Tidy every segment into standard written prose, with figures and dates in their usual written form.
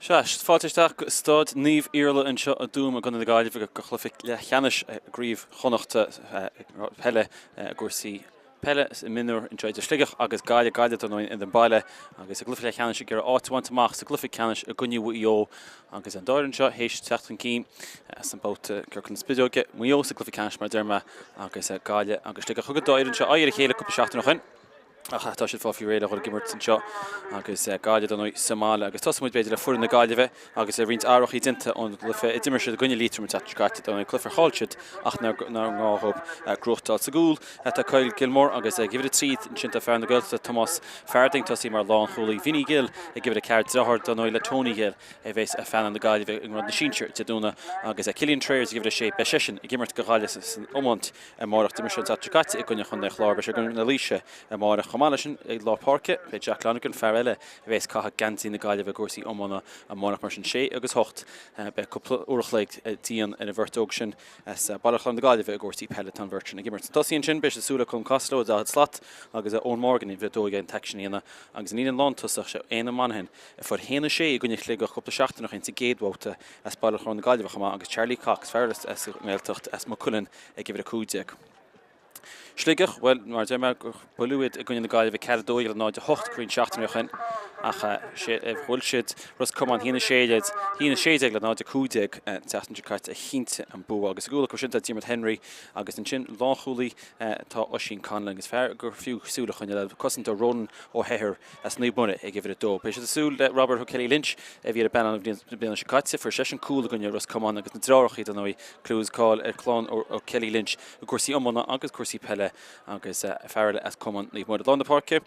Sea, fáilte isteach go Staid Naomh Iarla anseo i dTuaim i gContae na Gaillimhe go chluiche leathcheannais i gCraobh Chonnachta peile i gcúrsaí peile mionúir anseo idir Sligeach agus Gaillimh, Gaillimh dar ndóigh ina mbaile agus i gcluiche leathcheannais ag iarraidh áit a bhaint amach sa gcluiche ceannais i gcoinne Mhaigh Eo agus an dá fhoireann seo théis teacht chun cinn sa mbabhta Ciorcal na Spideoige, Maigh Eo sa gcluiche ceannais mar a deir mé agus Gaillimh agus Sligeach. Thug an dá fhoireann seo aghaidh ar a chéile cúpla seachtain ó shin. Ach tá siad fáil faoi réir le dhul ag imirt anseo agus Gaillimh dar ndóigh sa mbaile. Agus tosóidh muid b'fhéidir le foireann na Gaillimhe agus roinnt athrachaí déanta ón gcluiche a d'imir siad i gcoinne Liatroim an tseachtain seo caite. Dar ndóigh cluiche ar chaill siad ach nár ghá dhóibh gnóthachtáil. Sa gcúl tá Kyle Gilmore agus ag uimhir 3 ansin tá fear na Gaeltachta Tomás Farthing tosaí mar lánchúlaí. Vinny Gill ag uimhir 4, deartháir dar ndóigh le Tony Gill a bheas ag feannadh na Gaillimhe i ngrád na sinsear Dé Domhnaigh agus Cillian Trayers ag uimhir 6. Beidh seisean ag imirt do Ghaillimh san iomáint. Amárach d'imir sé an tseachtain seo caite i gcoinne Chontae an Chláir. Beidh sé i gcoinne na Laoise amárach. Chomh maith leis sin, ag lár páirce, beidh Jack Lonergan, fear eile a bheas ag caitheamh geansaí na Gaillimhe i gcúrsaí iomána amárach. Mar sin, 6 agus 8, beidh cúpla uair a chloig dian ar an bheirt óg sin as Baile Chláir na Gaillimhe i gcúrsaí peile. Tá an bheirt sin ag imirt. Sna tosaithe ansin, beidh siad ag súil le Colm Costello ag 40 slat agus Eoin Morgan uimhir 2 aige an t-aicsean a dhéanamh agus an líne lántosach, sé Éanna Monaghan a fuair 1-6 i gcoinne Shligeach cúpla seachtain ó shin sa gcéad bhabhta as Baile Chláir na Gaillimhe chomh maith agus Charlie Cox, fear eile as an nGaeltacht, as Maigh Cuilinn ag uimhir 15. Sligeach, bhuel, mar a deir mé, gur buaileadh iad i gcoinne na Gaillimhe 4 12 le 0 8 roinnt seachtainí ó shin ach bhuail siad Ros Comáin 1 16 1 16 le 0 15 an tseachtain seo caite a chinntigh an bua. Agus sa gcúl acu sin tá Diarmuid Henry agus ansin lánchúlaí tá Oisín Conlon agus fear gur fiú súil a choinneáil air, cosantóir Ronan O'Hehir as Naomh Muire ag uimhir 2. Beidh siad ag súil le Robert O'Kelly Lynch a bhí ar an bpainéal an bhliain seo caite. Fuair seisean cúl i gcoinne Ros Comáin agus na deartháireacha dar ndóigh, clú is cáil ar chlann O'Kelly Lynch i gcúrsaí iomána agus cúrsaí peile agus fear eile as Cumann Naomh Muire. Lár na páirce,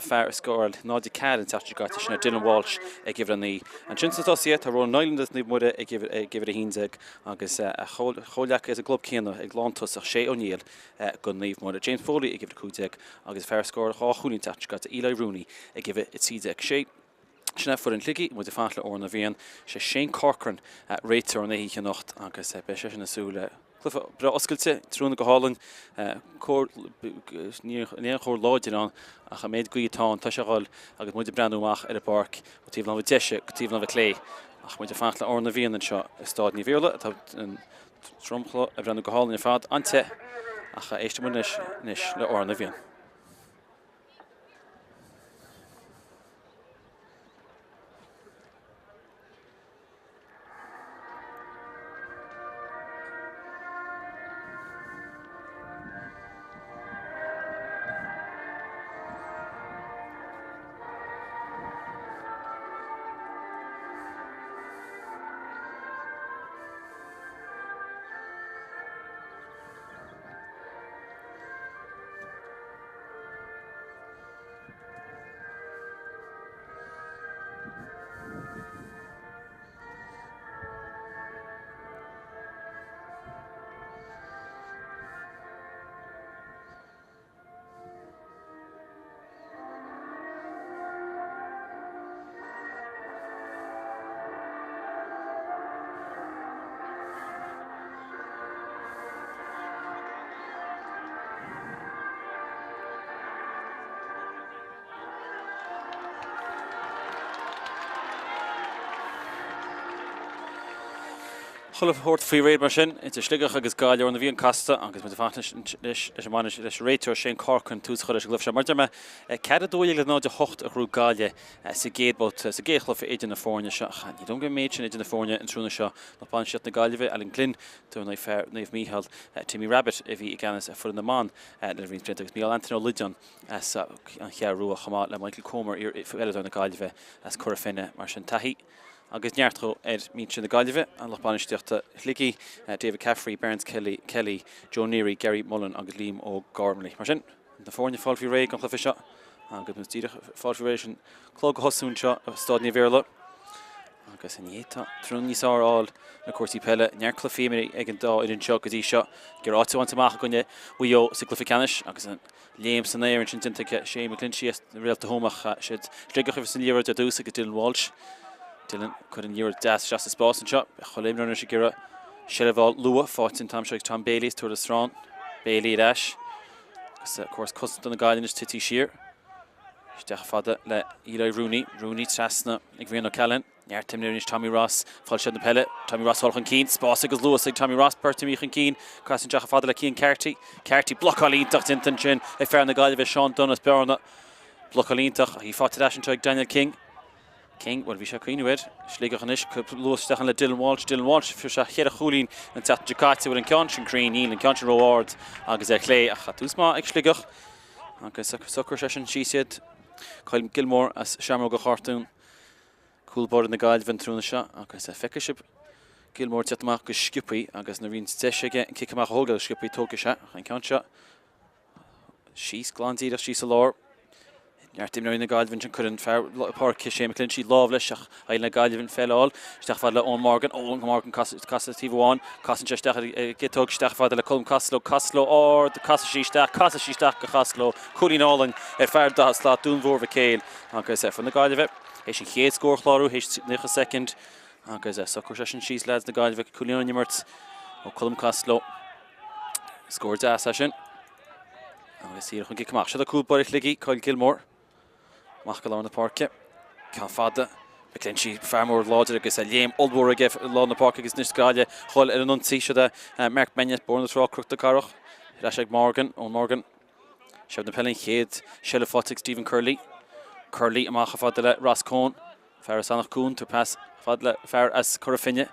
fear a scóráil 0-4 an tseachtain seo caite, sin é Dylan Walsh ag uimhir 9. Ansin sna tosaithe tá Ronan Niland as Naomh Muire ag uimhir 11 agus a chomhghleacaí as an gclub céanna ag lántosach Shay O'Neill do Naomh Muire. James Foley ag uimhir 15 agus fear a scóráil dhá chúilín an tseachtain seo caite, Eli Rooney ag uimhir 13. Sé sin é foireann Shligigh, muid ag fanacht le Órán na bhFiann. Sé Shane Corcoran réiteoir na hoíche anocht agus beidh seisean ag súil le cluiche breá oscailte, tráthnóna go hálainn. Cóir, níl aon chóir láidir ann ach an méid gaoth atá ann, tá sé a dhul agus muid ag breathnú amach ar an bpáirc ó taobh láimhe deise go taobh láimhe clé ach muid ag fanacht le Órán na bhFiann anseo i Stáid Naomh Iarla atá an Dromchla ag breathnú go hálainn ar fad, an-te, ach éistfidh muid anois le Amhrán na bhFiann. Chuile shórt faoi réir mar sin idir Sligeach agus Gaillimh Amhrán na bhFiann casta agus muid ag fanacht anois leis an mbainisteoir, leis an réiteoir Shane Corcoran tús a chur leis an gcluiche seo. Mar a deir mé, 4 12 le 0 8 a ghnóthaigh Gaillimh sa gcéad bhabhta, sa gcéad chluiche idir na foirne seo. Ach ní dóigh go mbeidh an méid sin idir na foirne an tráthnóna seo. Lucht bainistíochta na Gaillimhe, Alan Glynn, dar ndóigh fear Naomh Mícheál, Timmy Rabbitte a bhí i gceannas ar foireann na mban le roinnt blianta agus Mícheál Antaine Ó Loideáin as an Cheathrú Rua chomh maith le Michael Comer, iar-pheileadóir na Gaillimhe as Cora Finne. Mar sin, taithí agus neart ar bhinse na Gaillimhe, an lucht bainistíochta Shligigh, David Caffrey, Bernd Kelly, Kelly, Joe Neary, Gary Mullen agus Liam O'Gormley. Mar sin, na foirne ag fáil faoi réir don chluiche seo agus muid díreach ag fáil faoi réir leis an clog a thosú anseo i Staid Naomh Iarla. Agus ní tá tráthnóna níos fearr a fháil le cúrsaí peile. Neart cluichí imeartha ag an dá fhoireann seo go dtí seo. Ag iarraidh áit a bhaint amach i gcoinne Mhaigh Eo sa gcluiche ceannais agus an Léim san aer ansin déanta ag Shane McGlinchey as na Réalta Thuama. Siad Sligeach a bhí san liathróid ar dtús agus Dylan Walsh. Dylan ag cur an liathróid deas isteach sa spás anseo. Chuile imreoir anois ag iarraidh seilbh a fháil luath. Faighte an t-am seo ag Tom Bailey as Tuar Srán. Bailey ar ais. Agus córas cosanta na Gaillimhe anois tite siar. Isteach fada le Eli Rooney. Rooney trasna ag Rian O'Callaghan. Neart imreoirí anois Tommy Ross, fáil seilbh na peile, Tommy Ross dul chun cinn, spás agus luas ag Tommy Ross, beirt imithe chun cinn, casann isteach chomh fada le Cian Carty, Carty, blocáil iontach déanta ansin ag fear na Gaillimhe, Seán Dunne as Bearna. Blocáil iontach, ach í faighte ar ais anseo ag Daniel King. King, bhuel bhí sé ag cuimhniú air. Sligeach anois, luas isteach le Dylan Walsh, Dylan Walsh, fuair sé cheithre chúilín an tseachtain seo caite, bhfuil an ceann sin cruinn, níl an ceann sin ró-ard agus ar chlé, ach tús maith ag Sligeach agus socróidh sé sin síos iad. Colm Gilmore as Seamróga Chartún. Cúl báire na Gaillimhe an tráthnóna seo agus feicfidh sibh Gilmore ag teacht amach go sciobthaí agus nuair a bhíonn deis aige an cic amach a thógáil go sciobthaí tógfaidh sé ach an ceann seo síos glan díreach síos sa lár. Neart imreoirí na Gaillimhe ansin cuireann fear páirce Shane McGlinchey lámh leis ach éiríonn le Gaillimh an pheil a fháil isteach fad le Eoin Morgan. Eoin Morgan casadh taobh amháin, casann sé isteach ar an gciotóg isteach fad le Colm Costello. Costello ard, casadh sí isteach, casadh sí isteach go Costello. Cúilín álainn ar fear 40 slat Dún Mhór Mhic Éil agus ar fud na Gaillimhe. Théis an chéad scór a chlárú théis 90 soicind agus socróidh sé sin síos leaids na Gaillimhe cúilín ón imirt ó Colm Costello. Scór deas é sin. Agus díreach an cic amach. Seo do cúl báire Shligigh, Kyle Gilmore. Amach go lár na páirce. Ceann fada. McGlinchey, fear mór láidir agus léim ollmhór aige i lár na páirce agus anois Gaillimh ag dul ar an ionsaí. Seo é Mark Mannion, Bóthar na Trá, Cnoc na Cathrach. Ar ais ag Morgan, Eoin Morgan. Seilbh na peile an chéad seilbh faighte ag Stephen Curley. Curley amach chomh fada le Ross Coen. Fear as Eanach Cuain, tabhair pas chomh fada le fear as Cora Finne.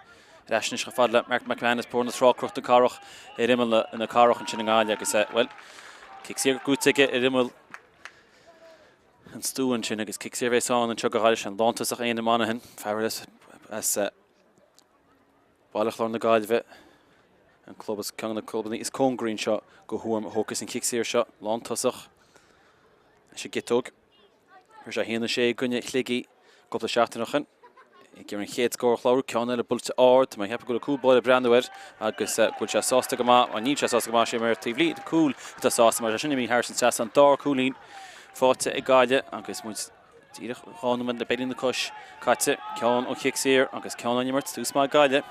Ar ais anois chomh fada le Mark McManus, Bóthar na Trá, Cnoc na Cathrach ar imeall na cathrach ansin i nGaillimh agus, bhuel, cic saor gnóthaithe aige ar imeall an stua ansin agus cic saor a bheas ann anseo do Ghaillimh. Sin lántosach Éanna Monaghan, fear as Baile Chláir na Gaillimhe, an club is ceann de na clubanna is cóngaraí anseo go Tuaim a thógfas an cic saor seo, lántosach leis an gciotóg. Fuair sé 1-6 i gcoinne Shligigh cúpla seachtain ó shin. Ag iarraidh an chéad scór a chlárú, ceann eile buailte ard. Tá mé ag ceapadh go bhfuil an cúl báire ag breathnú air agus go bhfuil sé sásta go maith. Níl sé sásta go maith, sé mar taobh lí cúl atá sásta mar sin imithe thar an trasnán. An dara cúilín faighte ag Gaillimh agus muid Díreach 2 nóiméad le beagnach na cois caite, ceann ó chic saor agus ceann ón imirt, tús maith ag Gaillimh.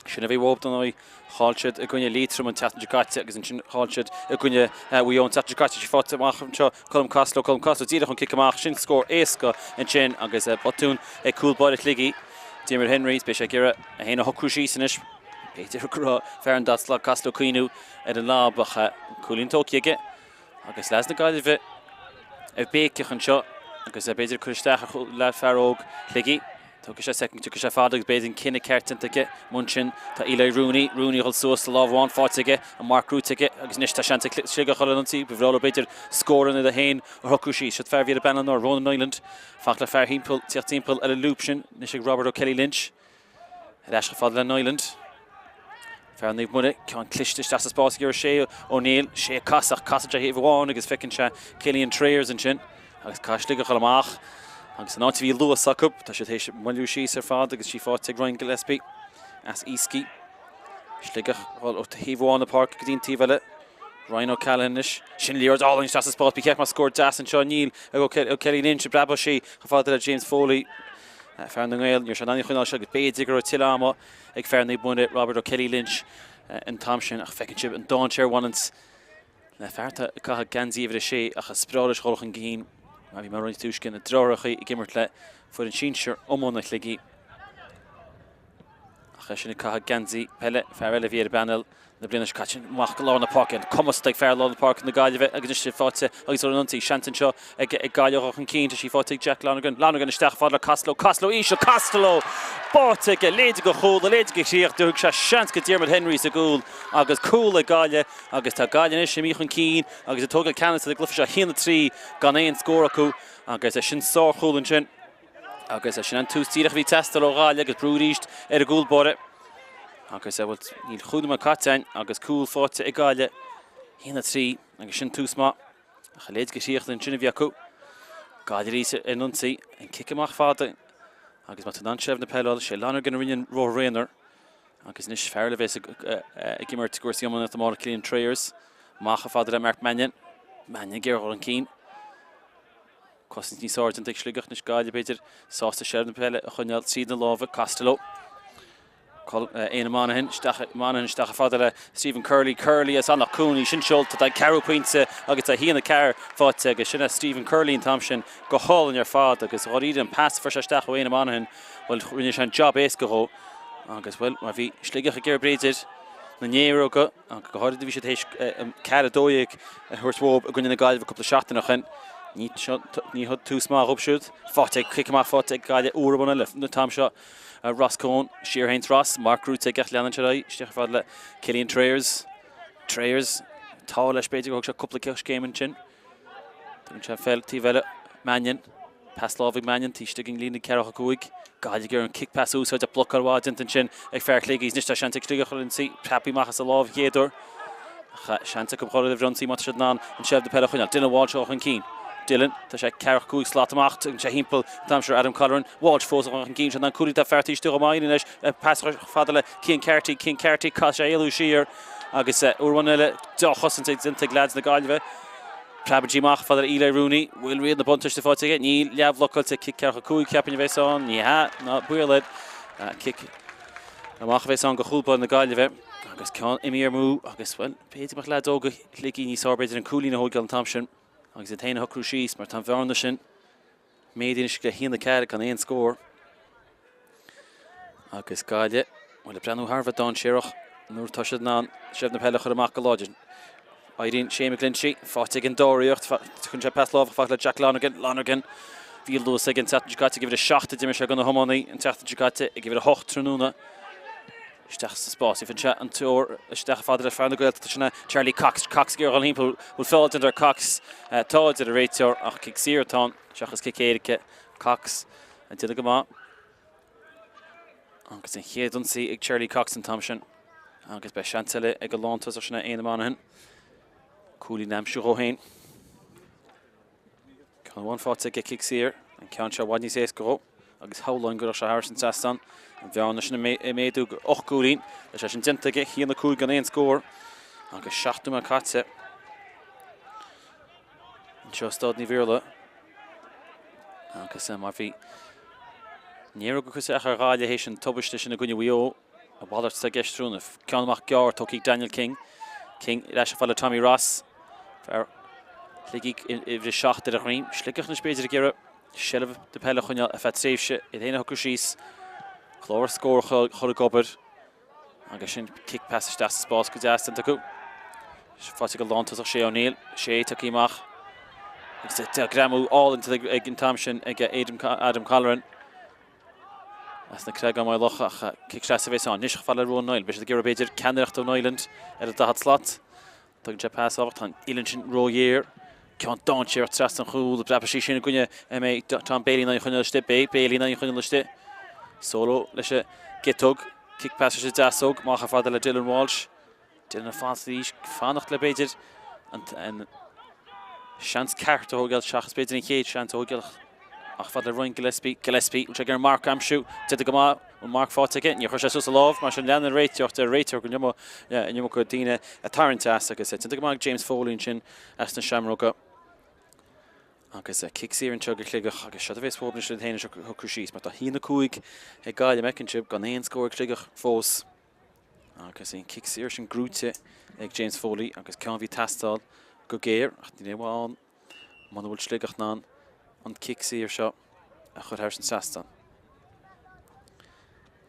Sin a bhí uathu don aghaidh. Chaill siad i gcoinne Liatroim an tseachtain seo caite agus ansin chaill siad i gcoinne Mhaigh Eo an tseachtain seo caite. Sí faighte amach anseo Colm Costello, Colm Costello díreach an cic amach, sin scór éasca ansin agus botún ag cúl báire Shligigh, Diarmuid Henry. Beidh sé ag iarraidh é féin a shocrú síos anois. B'fhéidir go raibh fear an dá slat Costello ag cuimhniú ar an lob ach cúilín tógtha aige. Agus leaids na Gaillimhe ag béiceach anseo agus b'fhéidir cur isteach ar leaid fear óg Shligigh. Tógfaidh sé soicind, tiocfaidh sé fada agus b'fhéidir an cinneadh ceart déanta aige. Amuigh ansin tá Eli Rooney, Rooney a dhul suas, lámh amháin faighte aige, an marc gnóthaithe aige agus anois tá seans ag Sligeach dul ar an ionsaí. Ba bhreá leo b'fhéidir scór in iad a haon a shocrú síos. Siod fear a bhí ar an bpainéal anuraidh, Ronan Niland. Fanacht le fear thimpeall, tíocht timpeall ar an lúb sin anois ag Robert O'Kelly Lynch. Ar ais chomh fada le Niland. Fear Naomh Muire, ceann cliste isteach sa spás ag iarraidh Shay O'Neill. Shay ag casadh, casann sé thaobh amháin agus feiceann sé Cillian Trayers ansin. Agus caithfidh Sligeach dul amach. Agus an áit a bhí luas acu, tá siad théis moilliú síos ar fad agus sí faighte ag Ryan Gillespie as Easkey. Sligeach ó thaobh amháin na páirce go dtí an taobh eile. Ryan O'Callaghan anois. Sin liathróid álainn isteach sa spás. Ba cheart mar scór deas anseo. Níl ag O'Kelly Lynch. Preabadh sí chomh fada le James Foley. Fear na nGael, ní raibh sé in ann í a choinneáil seo agus b'fhéidir go raibh tuilleadh ama ag fear Naomh Muire, Robert O'Kelly Lynch, an t-am sin ach feiceann sibh an dainséar a bhaineanns le fear atá ag caitheamh geansaí uimhir a sé ach is breá leis dhul chun cinn mar bhí mé ag rá níos túisce na deartháireacha ag imirt le foireann sinsir iomána Shligigh. Ach é sin ag caitheamh geansaí peile, fear eile a bhí ar an bpainéal na bliana seo caite amach go lár na páirce. An cumas ag fear lár na páirce na Gaillimhe agus anois faighte agus ar an ionsaí. Seans anseo ag Gaillimh a dhul chun cinn. Tá sí faighte ag Jack Lonergan. Lonergan isteach fad le Costello. Costello íseal. Costello! Báite aige. Leithéide de chúl, a leithéide de chríoch. Thug sé seans go Diarmuid Henry sa gcúl agus cúl ag Gaillimh agus tá Gaillimh anois imithe chun cinn agus ag tógáil ceannas sa gcluiche seo 1-3 gan aon scór acu agus sin sárchúl ansin. Agus sin an tús díreach a bhí ag teastáil ó Ghaillimh agus brú arís ar an gcúl báire. Agus bhuel, níl chúig nóiméad caite againn agus cúl faighte ag Gaillimh. 1-3 agus sin tús maith. Ach a leithéid de chríoch ansin a bhí acu. Gaillimh arís ar an ionsaí. An cic amach fada agus má tá in ann seilbh na peile a fháil, sé Lonergan a rinne an ruathar aonair. Agus anois fear eile a bheas ag imirt i gcúrsaí iománaíochta amárach, Cillian Trayers. Amach chomh fada le Mark Mannion. Mannion ag iarraidh dul chun cinn. Cosaint níos airde ag Sligeach anois, Gaillimh b'fhéidir sásta seilbh na peile a choinneáil tríd na lámha, Costello. Éanna Monaghan isteach Monaghan isteach chomh fada le Stephen Curley, Curley as Eanach Cuain, sin seolta, tá an ceathrú pointe agus tá 1-4 faighte agus sin é Stephen Curley an t-am sin go hálainn ar fad agus dháiríre an pas a fuair sé isteach ó Éanna Monaghan, bhuel rinne sé an job éasca dhó agus bhuel mar bhí Sligeach ag iarraidh b'fhéidir na néaróga ach go háirid bhí siad théis 4-12 a thabhairt uathu i gcoinne na Gaillimhe cúpla seachtain ó shin. Ní ní tús maith dhóibh siúd. Faighte ag cic amach faighte ag Gaillimh uair amháin eile an t-am seo. Ross Coen siar théann Ross, marc gnóthaithe aige ach leanann sé ar aghaidh isteach ar fad le Killian Trayers. Trayers, tá leis b'fhéidir gur thug sé cúpla coiscéim ansin. Tugann sé an pheil taobh eile Mannion. Pas láimhe ag Mannion taobh istigh den líne 45. Gaillimh ag iarraidh an cic pas a úsáid ach blocáil mhaith déanta ansin ag fear Shligigh. Anois tá seans ag Sligeach ar ionsaí. Preabtha amach as a lámh an chéad uair. Ach seans acu dhul roimh ionsaí má tá siad in ann an seilbh na peile a choinneáil. Dylan Walsh dul chun cinn. Dylan, tá sé 45 slat amach. Tugann sé thimpeall an t-am seo ar Adam Colleran. Walsh fós dul chun cinn. Sé in ann cúlaí tá fear taobh istigh chomh maith anois. Pas fada le Cian Carty. Cian Carty, caithfidh sé éalú siar. Agus uair amháin eile, dea-chosaint déanta ag leaids na Gaillimhe. Preabann sí amach fada le Eli Rooney. Bhfuil riail na buntáiste faighte aige? Níl. Leathbhlocáilte. Cic 45, cheapfainn a bheas ann. Ní hea, ná baol air. Cic amach a bheas ann do chúl báire na Gaillimhe. Agus ceann imithe amú agus, bhuel, b'fhéidir go mbeadh leaids óga Shligigh níos fearr b'fhéidir an cúilín a thógáil an t-am sin agus iad féin a shocrú síos mar tá an bhearna sin méadaithe anois go 1-4 gan aon scór. Agus Gaillimh, bhuel, ag breathnú thar a bheith dainséarach nuair atá siad in ann seilbh na peile a chur amach go láidir. Éiríonn Shane McGlinchey, faighte ag an dara iarracht, tugann sé pas láimhe fada le Jack Lonergan, Lonergan, bhí luas aige an tseachtain seo caite ag uimhir 7 a d'imir sé gona hiománaí an tseachtain seo caite ag uimhir 8 tráthnóna. Isteach sa spás, faigheann sé an treoir isteach fada le fear na Gaeltachta sin é Charlie Cox, Cox ag iarraidh a dhul thimpeall, bhfuil feall déanta ar Cox? Tá, a deir an réiteoir, ach cic saor atá ann seachas cic éirice. Cox ag déanamh go maith. Agus an chéad ionsaí ag Charlie Cox an t-am sin. Agus beidh seans eile ag an lántosach sin é Éanna Monaghan. Cúilín a aimsiú dhó féin. Ceann amháin faighte aige cic saor, an ceann seo i bhfad níos éasca dhó agus shamhlóinn go raibh sé thairis an trasnán. An bhearna sin ag méadú go 8 gcúilín. Tá sé sin déanta aige, 1-5 gan aon scór agus 7 nóiméad caite anseo i Staid Naomh Iarlaith. Agus mar bhí néaróg ag cur isteach ar Ghaillimh théis an tubaiste sin i gcoinne Mhaigh Eo, A mhalairt atá i gceist tráthnóna. Ceann amach gearr tógtha ag Daniel King. King ar ais fada le Tommy Ross. Fear Shligigh uimhir 7 ar a dhroim. Sligeach anois b'fhéidir ag iarraidh seilbh na peile a choinneáil ar feadh tréimhse. Iad féin a shocrú síos. Clár scór a chur ag obair. Agus sin cic pas isteach sa spás go deas déanta acu. Faighte ag an lántosach Shay O'Neill. Shay tugtha amach. Agus greamú álainn ag an t-am sin ag Adam Colleran. As na Creagáin Maigh Locha ach cic trasna a bheas ann. Anois chomh fada le Ronan Niland. Beidh siad ag iarraidh b'fhéidir ceannaireacht ó Niland ar an 40 slat. Tugann sé pas áfach. Tá an uillinn sin róghéar. Ceann dainséarach trasna an chúil. Breabfaidh sí sin i gcoinne mbeidh Tom Bailey in ann í a choinneáil istigh. Beidh Bailey in ann í a choinneáil istigh. Solo leis an gciotóg. Cic pas leis an deasóg. Amach chomh fada le Dylan Walsh. Dylan ag fanacht arís, fanacht le b'fhéidir an seans ceart a thógáil seachas b'fhéidir an chéad seans a thógáil ach fad le Ryan Gillespie. Gillespie, bhfuil sé ag iarraidh marc a aimsiú, déanta go maith, an marc faighte aige, níor chuir sé suas a lámh, mar sin lean an réiteoir, deir an réiteoir go an iomarca daoine ag tarraingt as agus déanta go maith ag James Foley ansin as na Seamróga. Agus cic saor anseo do Shligeach agus seo a bheas uathu anois iad féin a shocrú síos mar tá 1-5 ag Gaillimh, feiceann sibh, gan aon scór ag Sligeach fós. Agus an cic saor sin gnóthaithe ag James Foley agus ceann a bhí ag teastáil go géar ach níl aon mhaith ann muna bhfuil Sligeach in ann an cic saor seo a chur thar an trasnán.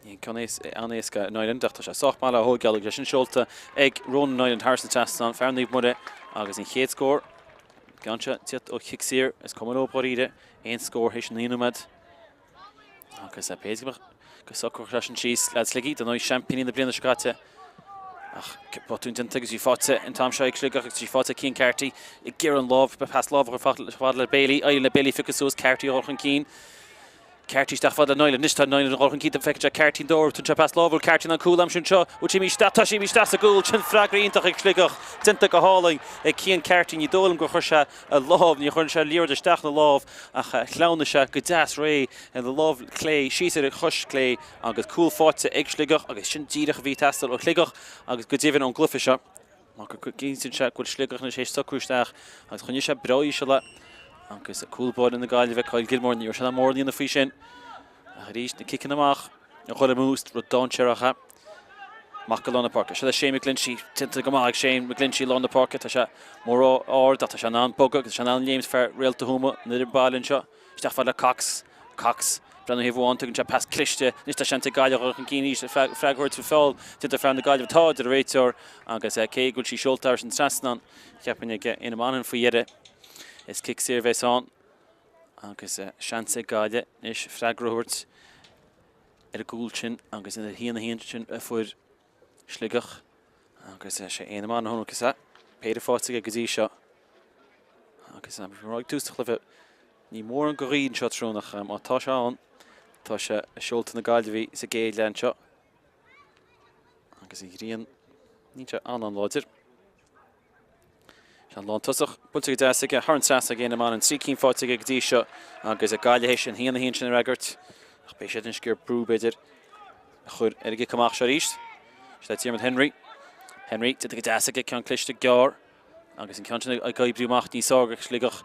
Ní ceann an-éasca Niland ach tá sé sách maith le thógáil agus é sin seolta ag Ronan Niland thar an trasnán, fear Naomh Muire agus an chéad scór ceann seo tíocht ó chic saor is cuma leo dáiríre aon scór théis 9 nóiméad. Agus b'fhéidir go mbeadh go socródh sé sin síos leaids Shligigh, dar ndóigh seaimpíní na bliana seo caite. Ach botún déanta agus í faighte an t-am seo ag Sligeach agus í faighte ag Cian Carty ag iarraidh an lámh, pas láimhe a chur fada le Bailey, éiríonn le Bailey piocadh suas Carty a dhul chun cinn. Carty isteach fada le Niland. Anois tá Niland ag dul chun cinn, feiceann sé Carty an dóir, tugann sé pas láimhe, bhfuil Carty in ann cúl a aimsiú anseo, bhfuil sé imithe isteach, tá sé imithe isteach sa gcúl, sin freagra iontach ag Sligeach, déanta go hálainn ag Cian Carty, ní dóigh liom gur chuir sé a lámh, níor chuir sé an liathróid isteach ina lámh ach shleamhnaigh sé go deas réidh ina lámh chlé síos ar a chois chlé agus cúl faighte ag Sligeach agus sin díreach a bhí ag teastáil ó Shligeach agus go deimhin ón gcluiche seo mar go gcinntíonn sé go bhfuil Sligeach anois théis socrú isteach agus choinnigh sé breá íseal é agus cúl báire na Gaillimhe, Kyle Gilmore, ní raibh sé in ann mórán a dhéanamh faoi sin ach arís na ciceanna amach a dhul amú, rud dainséarach é. Amach go lár na páirce. Seo le Shane McGlinchey. Déanta go maith ag Shane McGlinchey i lár na páirce. Tá sé mór ard ach tá sé in ann bogadh agus tá sé in ann léimt fear Réalta Thuama an fhoireann baile anseo. Isteach fad le Cox. Cox. Breathnú thaobh amháin, tugann sé pas cliste. Anois tá seans ag Gaillimh dhul chun cinn arís. Freagra a thabhairt feall déanta ar fear na Gaillimhe. Tá, a deir an réiteoir agus cé go bhfuil sí seolta thar an trasnán, cheapfainn ag Éanna Monaghan faoi dheireadh. Is cic saor a bheas ann agus seans ag Gaillimh anois freagra a thabhairt ar an gcúl sin agus an 1-1 sin a fuair Sligeach agus sé Éanna Monaghan agus é péire faighte aige go dtí seo agus ag tús an chluiche ní mórán de ghaoth anseo tráthnóna ach má tá sé ann tá sé i seolta na Gaillimhí sa gcéad leath anseo agus an ghrian níl sé an-an-láidir. An lántosach buailte go deas aige thar an trasnán ag Éanna Monaghan, 3 cinn faighte aige go dtí seo agus ag Gaillimh théis an 1-1 sin a fhreagairt. Ach beidh siad anois ag iarraidh brú, b'fhéidir, a chur ar an gcic amach seo arís. Seo le Diarmuid Henry. Henry, déanta go deas aige, ceann cliste gearr agus an ceann sin ag oibriú amach níos fearr ag Sligeach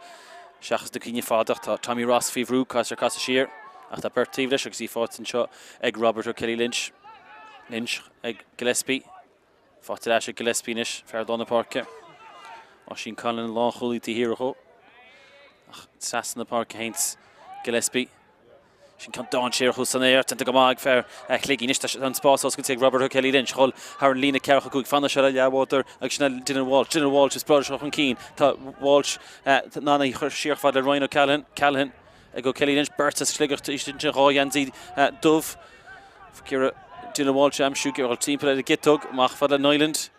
seachas na cinn fada ach tá Tommy Ross faoi bhrú, caithfidh sé casadh siar ach tá beirt taobh leis agus í faighte anseo ag Robert O'Kelly Lynch. Lynch ag Gillespie. Faighte ar ais ag Gillespie anois, fear lár na páirce. Oisín Conlon, lánchúlaí taobh thiar dhó. Ach trasna na páirce a théanns Gillespie. Sin ceann dainséarach thuas san aer, déanta go maith ag fear Shligigh. Anois tá an spás oscailte ag Robert O'Kelly Lynch. Dhul thar an líne 45. Fanann sé le leathbhádóir agus sin é Dylan Walsh. Dylan Walsh is breá chun cinn. Tá Walsh in ann í a chur siar fad le Ryan O'Callaghan. Callaghan ag O'Kelly Lynch, beirt as Sligeach ansin, 2 gheansaí dubh. Ag iarraidh Dylan Walsh a aimsiú, ag iarraidh dul timpeall ar an gciotóg, amach fad le Niland.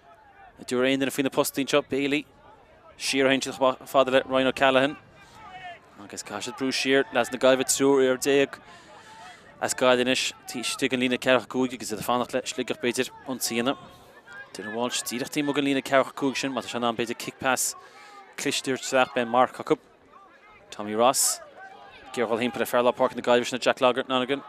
An dtabharfaidh aon duine faoi na postaí anseo, Bailey. Siar a théann siad chomh fada le Ryan O'Callaghan. Agus caithfidh siad brú siar, leaids na Gaillimhe, triúr déag as Gaillimh anois, istigh den líne 45 agus iad ag fanacht le Sligeach b'fhéidir, ionsaí a dhéanamh. Dylan Walsh díreach taobh amuigh den líne 45 sin, má tá sé in ann b'fhéidir kick pass cliste a thabhairt isteach, beidh marc acu. Tommy Ross ag iarraidh dul thimpeall ar fear lár páirce na Gaillimhe sin Jack Lonergan.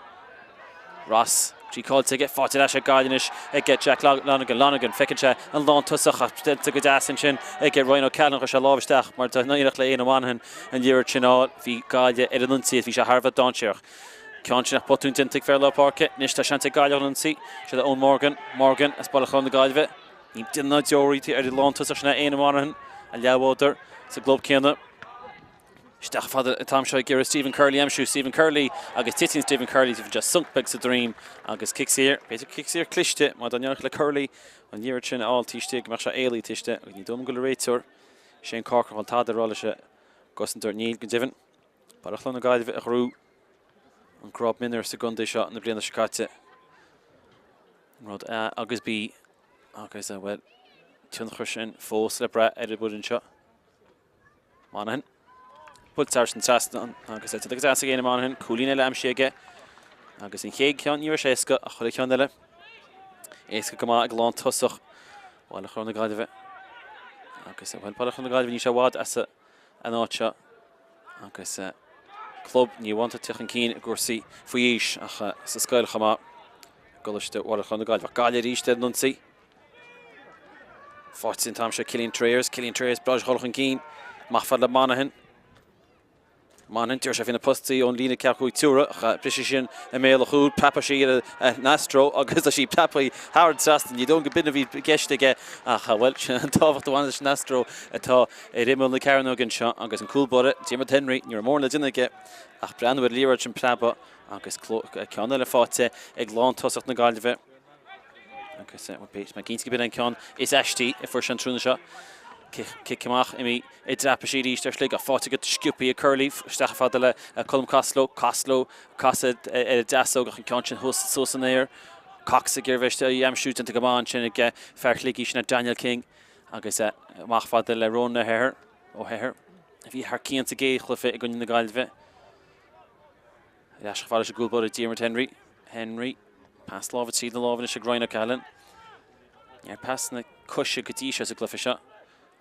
Ross ciceáilte aige, faighte ar ais ag Gaillimh anois ag Jack Lonergan. Lonergan, feiceann sé an lántosach ach déanta go deas ansin ag Ryan O'Callaghan, chuir sé lámh isteach mar dá n-éireodh le Éanna Monaghan an liathróid sin a fháil. Bhí Gaillimh ar an ionsaí, bhí sé thar a bheith dainséarach. Ceann sin ach botún déanta ag fear lár páirce. Anois tá seans ag Gaillimh an ionsaí. Seo le Eoin Morgan. Morgan as Baile Chláir na Gaillimhe. Níl duine ná deoraí ar an lántosach sin é Éanna Monaghan, a leathbhádóir sa gclub céanna. Isteach fada an t-am seo ag iarraidh Stephen Curley a aimsiú. Stephen Curley agus titeann Stephen Curley bhí sé sonc beag sa droim agus cic saor, b'fhéidir cic saor cliste má dá n-éireodh le Curley an liathróid sin a fháil taobh istigh go mbeadh sé éalaithe taobh istigh agus ní dóigh liom go bhfuil an réiteoir Shane Corcoran chun tada a rá leis an gcosantóir. Níl, go deimhin. Baile Chláir na Gaillimhe a ghnóthaigh an grád mionúir sa gcontae seo na bliana seo caite. Grád A agus B agus, bhuel, tionchar sin fós le brath ar an bhfoireann seo. Monaghan. Buailte thar an trasnán agus é go deas ag Éanna Monaghan. Cúilín eile aimsithe aige. Agus an chéad cheann ní raibh sé éasca ach chuile cheann eile éasca go maith ag lántosach Bhaile Chláir na Gaillimhe. Agus bhuel Baile Chláir na Gaillimhe níl sé i bhfad as an áit seo agus club ní amháin atá ag teacht chun cinn i gcúrsaí faoi aois ach sa scoil chomh maith. I gColáiste Bhaile Chláir na Gaillimhe. Gaillimh arís ar an ionsaí. Faighte an t-am seo Killian Treyers, Killian Treyers breá dul chun cinn. Amach fad le Monaghan. Monaghan, d'iarr sé faoi na postaí ón líne 45 troighte ach briseadh sin i mbéal a chúil. Preabadh sí ar an astro agus tá sí preabtha thar an trasnán. Ní dóigh go b'in a bhí i gceist aige ach, bhuel, sin an tábhacht a bhaineann leis an astro atá ar imeall na cearnóige anseo agus an cúl báire, Diarmuid Henry, ní raibh mórán le déanamh aige ach breathnú ar an liathróid sin preabadh agus ceann eile faighte ag lántosach na Gaillimhe. Agus beidh mé cinnte go b'in an ceann is aistí a fuair sé an tráthnóna seo. Cic amach imithe i dtraipisí arís ar Shligeach. Faighte go sciobtha ag Curley isteach fada le Colm Costello. Costello casadh ar a deasóg ach an ceann sin thuas suas san aer. Cox ag iarraidh bheith í aimsiú déanta go maith ansin ag fear Shligigh sin Daniel King agus amach fada le Ronan O'Hehir. O'Hehir a bhí thar cionn sa gcéad chluiche i gcoinne na Gaillimhe. Ar ais chomh fada leis an gcúl báire Diarmuid Henry. Henry. Pas láimhe tríd na lámha anois ag Ryan O'Callaghan. Ní raibh pasanna coise go dtí seo sa gcluiche seo.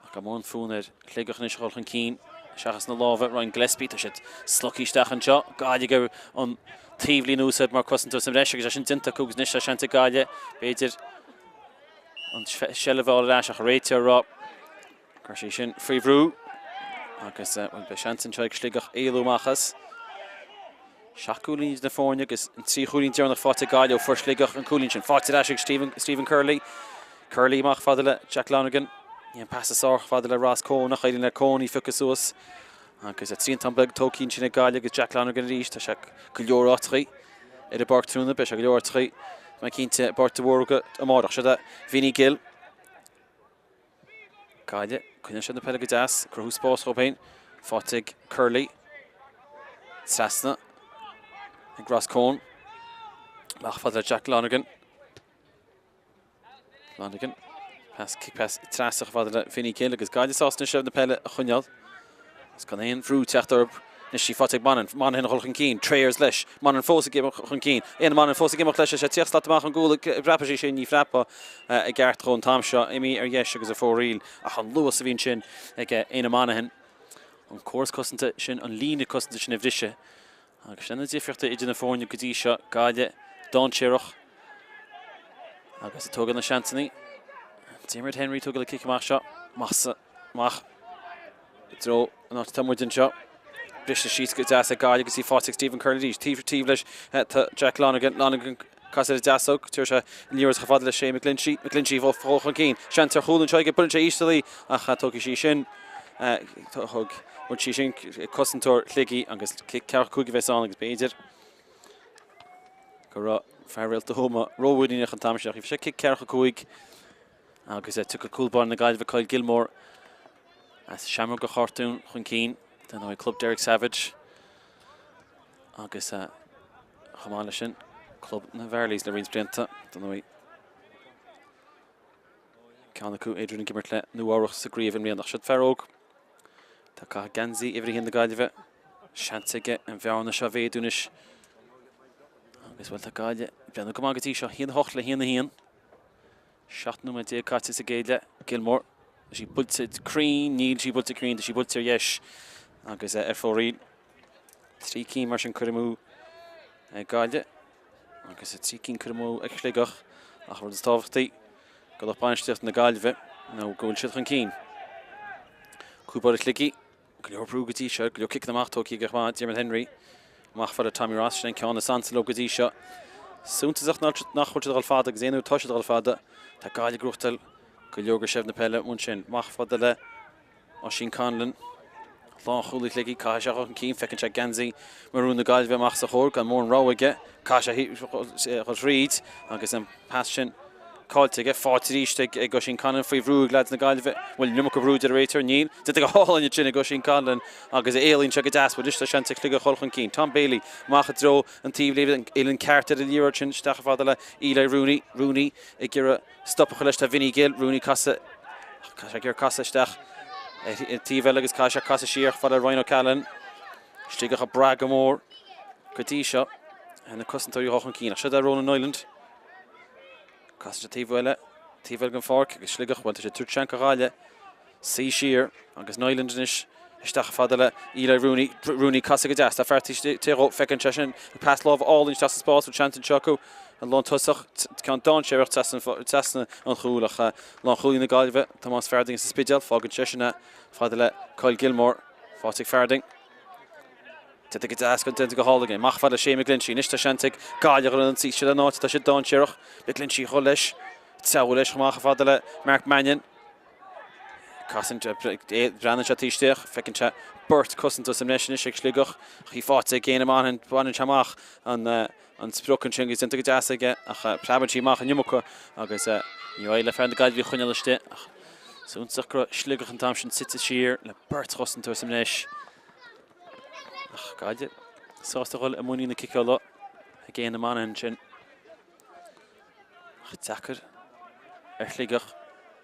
Ach tá mórán fonn ar Shligeach anois a dhul chun cinn seachas na lámha. Ryan Gillespie, tá siad slogtha isteach anseo. Gaillimh an taobhlíne a úsáid mar cosantóir sa mbreis agus é sin déanta acu agus anois tá seans ag Gaillimh b'fhéidir an seilbh a fháil ar ais ach an réiteoir ag rá go raibh sé sin faoi bhrú agus bhuel beidh seans anseo ag Sligeach éalú amach as. 7 gcúilín idir na foirne agus an 3 chúilín deireanach faighte ag Gaillimh. Fuair Sligeach an cúilín sin. Faighte ar ais ag Stephen, Stephen Curley. Curley amach fada le Jack Lonergan. Ní an pas is fearr fada le Ross Coen ach éiríonn le Coen í phiocadh suas. Agus triantán beag tógtha ansin ag Gaillimh agus Jack Lonergan arís. Tá sé go leor áiteachaí ar an bpáirc tráthnóna. Beidh sé go leor áiteachaí, tá mé cinnte, i bPáirc de Bhúrca amárach. Seo é Vinny Gill. Gaillimh, coinneoidh siad na peile go deas, cruthú spás dhóibh féin, faighte ag Curley, trasna ag Ross Coen, amach fada le Jack Lonergan. Lonergan, pas, kick pass trasna fada le Vinny Gill agus Gaillimh sásta anois na peile a choinneáil. Is gan aon bhrú teacht orthu. Anois í faighte ag Monaghan. Monaghan a dhul chun cinn. Treyers leis. Monaghan fós ag imeacht chun cinn. Éanna Monaghan fós ag imeacht leis. Is é 30 slat amach ón gcúl a bhreapfaidh sí sin. Ní phreabfaidh i gceart dhó an t-am seo. Imithe ar dheis agus ar fóraoil. Ach an luas a bhí ansin ag Éanna Monaghan. An córas cosanta sin, an líne cosanta sin a bhriseadh. Agus sin na difríochtaí idir na foirne go dtí seo. Gaillimh dainséarach agus ag tógáil na seansanna. Diarmuid Henry tógáil an cic amach seo. Amach. I dtreo an áit atá muid anseo. Briste síos go deas ag Gaillimh agus í faighte ag Stephen Curley arís. Taobh taobh leis tá Jack Lonergan. Lonergan casadh ar an deasóg. Tabharfaidh sé an liathróid chomh fada le Shane McGlinchey. McGlinchey dul chun cinn. Seans ar chúl anseo aige. Buaileann sé íseal í ach tógfaidh sí sin. Thug bhuail sí sin cosantóir Shligigh agus cic ceathracha 5 a bheas ann agus b'fhéidir go raibh fear Réalta Thuama rómhuiníneach an t-am sin ach bhí sé cic ceathracha 5 Agus tiocfaidh cúl báire na Gaillimhe Kyle Gilmore as Seamróga Chartúin chun cinn, dar ndóigh club Derek Savage agus chomh maith leis sin club na Varleys le roinnt blianta, dar ndóigh ceann acu Adrian ag imirt le Nua Eabhrach sa gcraobh i mbliana. Ach siod fear óg atá ag caitheamh geansaí uimhir a haon na Gaillimhe. Seans aige an bhearna seo a mhéadú anois. Agus bhuel tá Gaillimh ag breathnú go maith go dtí seo, 1-8 le 1-1. 17 nóiméad caite sa gcéad leath. Gilmore, tá sí buailte cruinn, níl sí buailte cruinn, tá sí buailte ar dheis agus ar fóraoil. 3 cinn mar sin curtha amú ag Gaillimh agus 3 cinn curtha amú ag Sligeach ach an rud is tábhachtaí do lucht bainistíochta na Gaillimhe ná go bhfuil siad chun cinn. Cúl báire Shligigh. Go leor brú go dtí seo, go leor ciceanna amach tógtha aige chomh maith, Diarmuid Henry amach fada Tommy Ross, sin an ceann is ansa leo go dtí seo. Suntasach nach bhfuil siad ag dul fada agus aon uair atá siad ag dul fada, tá Gaillimh ag gnóthachtáil go leor de sheilbh na peile ansin. Amach fada le Oisín Conlon, lánchúlaí Shligigh, caithfidh sé a dhul chun cinn, feiceann sé geansaí marún na Gaillimhe amach os a chomhair gan mórán rogha aige, caithfidh sé dhul thríd agus an pas sin Caillte aige, faighte arís ag Oisín Conlon faoi bhrú ag leaids na Gaillimhe. Bhfuil an iomarca brú deir an réiteoir? Níl. Déanta go hálainn ansin ag Oisín Conlon agus éalaíonn sé go deas. Bhuel anois tá seans ag Sligeach dhul chun cinn. Tom Bailey amach i dtreo an taobh léibh, an uillinn ceart ar an liathróid sin isteach fada le Eli Rooney. Rooney ag iarraidh stop a chur leis. Tá Vinny Gill. Rooney casadh, tá sé ag iarraidh casadh isteach ar an taobh eile agus caithfidh sé casadh siar fada le Ryan O'Callaghan. Sligeach ag brath go mór go dtí seo ar na cosantóirí a dhul chun cinn. Ach seo é Ronan Niland. Casann sé taobh eile, taobh eile den pháirc agus Sligeach, bhuel tá sé ag tabhairt seans do Ghaillimh suí siar agus Niland anois isteach fada le Eli Rooney, Rooney casadh go deas, tá fear taobh dhó, feiceann sé sin, pas láimhe álainn isteach sa spás, bhfuil seans anseo acu, an lán tosach, ceann dainséarach trasna an chúil ach lánchúlaí na Gaillimhe, Tomás Farding sa Spidéal, fágann seisean é fada le Kyle Gilmore, faighte ag Farding. Déanta go deas, déanta go hálainn. Amach fada le Shane McGlinchey. Anois tá seans ag Gaillimh dhul ar ionsaí. Sin an áit atá siad dainséarach. McGlinchey dhul leis. Treabhadh leis chomh maith fada le Mark Mannion. Casann, breathnaíonn sé taobh istigh. Feiceann sé beirt cosantóir sa mbreis anois ag Sligeach. Ach í faighte ag Éanna Monaghan. Baineann sé amach an an sprioc ansin agus déanta go deas aige ach preabann sí amach an iomarca agus ní raibh le fear na Gaillimhe a choinneáil istigh ach suntasach go raibh Sligeach an t-am sin suite siar le beirt chosantóir sa mbreis. Ach Gaillimh sásta dhul i muinín na ciceála ag Éanna Monaghan ansin. Ach deacair ar Shligeach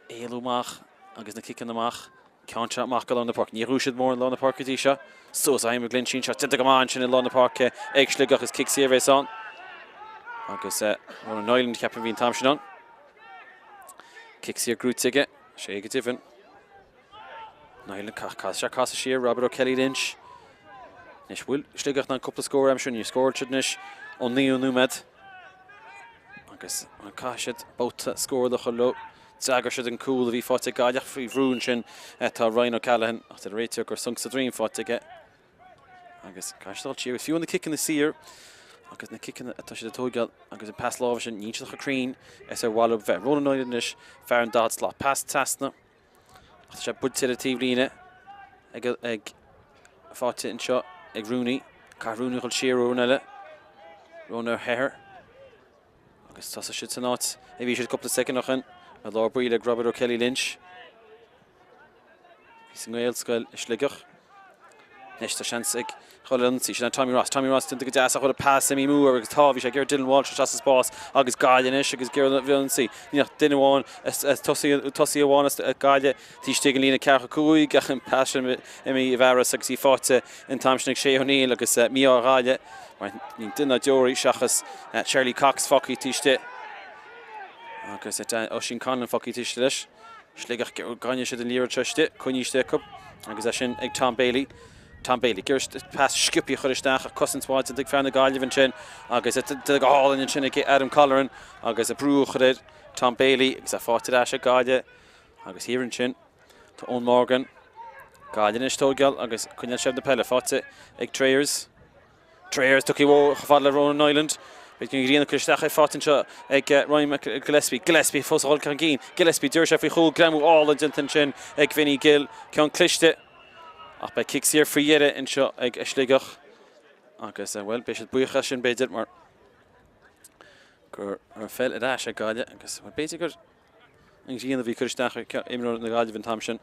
éalú amach agus na ciceanna amach. Ceann seo amach go lár na páirce. Níor dhúisigh siad mórán i lár na páirce go dtí seo. Suas a McGlinchey anseo. Déanta go maith ansin i lár na páirce ag Sligeach is cic saor a bheas ann. Agus Ronan Niland ceapaim a bhí an t-am sin ann. Cic saor gnóite aige. Sé go deimhin. Niland casadh sé casadh siar Robert O'Kelly Lynch. Anois bhfuil Sligeach in ann cúpla scór a aimsiú. Níor scóráil siad anois ón naoú nóiméad. Agus an caithfidh siad babhta scórála a chur leo. D'fhreagair siad an cúl a bhí faighte ag Gaillimh faoi bhrú ansin tá Ryan O'Callaghan ach deir an réiteoir gur sonc sa droim faighte aige. Agus caithfidh siad dul siar, fiú na ciceanna saor agus na ciceanna atá siad ag tóigeáil agus an pas láimhe sin, níl siad chomh cruinn is ar mhaith leo bheith. Ronan Niland anois, fear an 40 slat, pas trasna ach tá sé buailte ar an taobhlíne ag, ag faighte anseo ag Rooney. Caithfidh Rooney dul siar uair eile. Ronan O'Hare. Agus tosaigh siad san áit a bhí siad cúpla soicind ó shin, i lár baill ag Robert O'Kelly Lynch. Bhí sa nGaelscoil i Sligeach. Anois tá seans ag dhul ar ionsaí. Sin é Tommy Ross. Tommy Ross déanta go deas ach bhfuil an pas imithe amú agus tá, bhí sé ag iarraidh Dylan Walsh isteach sa spás agus Gaillimh anois agus ag iarraidh an ionsaí. Níl ach duine amháin, tosaí amháin as Gaillimh taobh istigh den líne 45 ach an pas sin imithe i bhfearas agus í faighte an t-am sin ag Shay O'Neill agus mí-ádh ar Ghaillimh mar níl duine ná deoraí seachas Charlie Cox fágtha taobh istigh agus Oisín Conlon fágtha taobh istigh leis. Sligeach coinneoidh siad an liathróid seo istigh, coinnithe istigh acu agus é sin ag Tom Bailey. Tom Bailey, ag iarraidh pas sciobtha a chur isteach ach cosaint mhaith déanta ag fear na Gaillimhe ansin agus go hálainn ansin ag Adam Colleran agus brú a chur ar Tom Bailey agus é faighte ar ais ag Gaillimh agus thiar ansin tá Eoin Morgan. Gaillimh anois ag tóigeáil agus coinneáil seilbh na peile faighte ag Trayers. Trayers tugtha chomh fada le Ronan Niland. Beidh an ghrian ag cur isteach air faighte anseo ag Ryan Gillespie. Gillespie fós a dhul chun cinn. Gillespie, d'éirigh sé faoi chúl. Greamú álainn déanta ansin ag Vinny Gill. Ceann cliste. Ach beidh cic saor faoi dheireadh anseo ag Sligeach. Agus, bhuel, beidh siad buíoch as sin b'fhéidir mar go raibh an pheil ar ais ag Gaillimh agus, bhuel, b'fhéidir gur an ghrian a bhí ag cur isteach ar imreoir na Gaillimhe an t-am sin.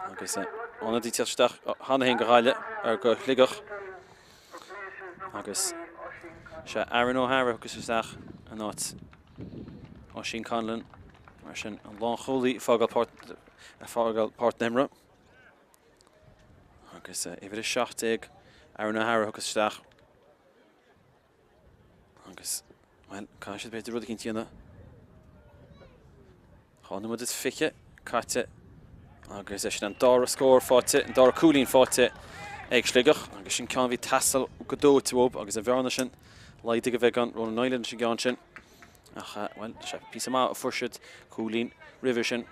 Agus ionadaí teacht isteach cheana féin go Ghaillimh ar go Shligeach. Agus sé Aaron O'Hara a thiocfas isteach in áit Oisín Conlon. Mar sin an lánchúlaí ag fágáil páirc na himeartha. Agus uimhir 17 Aaron O'Hara a thiocfas isteach. Agus, bhuel, caithfidh siad b'fhéidir rud eicínt a dhéanamh. 2 nóiméad is 20 caite agus é sin an dara scór faighte, an dara cúilín faighte ag Sligeach agus sin ceann a bhí ag teastáil go dóite uathu agus an bhearna sin laghdaithe go beagán. Ronan Niland leis an gceann sin ach, bhuel, sé píosa maith a fuair siad cúilín roimhe sin.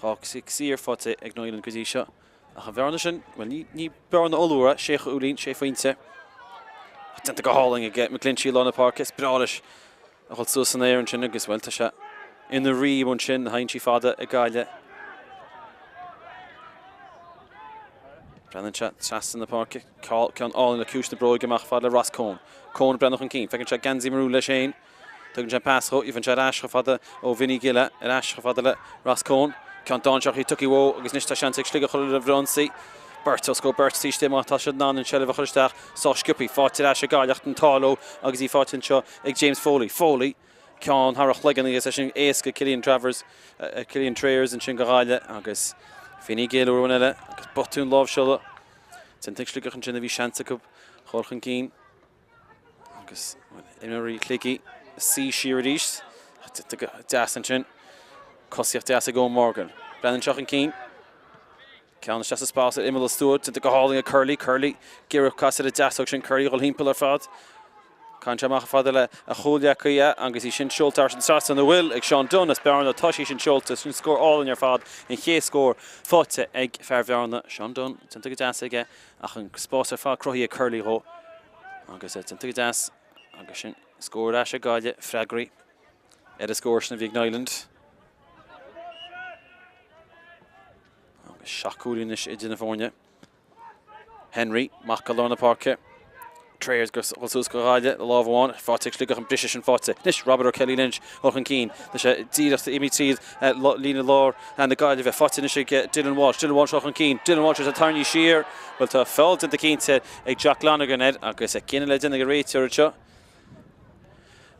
2 cic saor faighte ag Niland go dtí seo. Ach an bhearna sin, bhuel, ní bearna ollmhór é, sé chúilín, sé phointe. Ach déanta go hálainn aige McGlinchey i lár na páirce, is breá leis a dhul suas san aer ansin agus, bhuel, tá sé ina rí ansin, na hionsaí fada ag Gaillimh. Breathnaíonn sé trasna na páirce, ceann álainn le ciumhais na bróige amach fad le Ross Coen. Coen ag breathnú chun cinn, feiceann sé geansaí marún leis féin. Tugann sé an pas dhó, gheobhann sé ar ais chomh fada ó Vinny Gill é, ar ais chomh fada le Ross Coen. Ceann dainséarach tugtha uaidh agus anois tá seans ag Sligeach a dhul ar ionsaí. Beirt os comhair beirt taobh istigh má tá siad in ann an tseilbh a chur isteach sách sciobtha. Faighte ar ais ag Gaillimh ach an t-ádh leo agus í faighte anseo ag James Foley. Foley, ceann thar a chloigeann agus é sin éasca Killian Travers, Killian Trayers ansin go Ghaillimh agus Vinny Gill uair amháin eile agus botún láimhseála déanta ag Sligeach ansin a bhí seans acu dhul chun cinn. Agus imreoirí Shligigh ag suí siar arís. Deas ansin. Cosaíocht deas ag Eoin Morgan. Breathnaíonn seo chun cinn. Ceann isteach sa spás ar imeall an stua. Déanta go hálainn ag Curley. Curley ag iarraidh casadh ar an deasóg sin. Curley ag dul thimpeall ar fad. Caitheann sé amach fada le a chomhghleacaí agus í sin seolta thar an trasnán an bhfuil ag Seán Dunne as Bearna. Tá sí sin seolta. Sin scór álainn ar fad. An chéad scór faighte ag fear Bhearna, Seán Dunne. Déanta go deas aige ach an spás ar fad cruthaithe ag Curley dhó. Agus é déanta go deas agus sin scór ar ais ag Gaillimh, freagraí ar an scór sin a bhí ag Niland. Agus 7 cúilín anois idir na foirne. Henry, amach go lár na páirce. Trayers ag dul suas go Gaillimh le lámh amháin, faighte ag Sligeach an briseadh sin faighte. Anois Robert O'Kelly Lynch dul chun cinn. Tá sé díreach imithe tríd líne lár na Gaillimhe. Faighte anois ag Dylan Walsh. Dylan Walsh dul chun cinn. Dylan Walsh is tarraingthe siar. Bhuel tá feall déanta cinnte ag Jack Lonergan air agus cinneadh le déanamh ag an réiteoir anseo.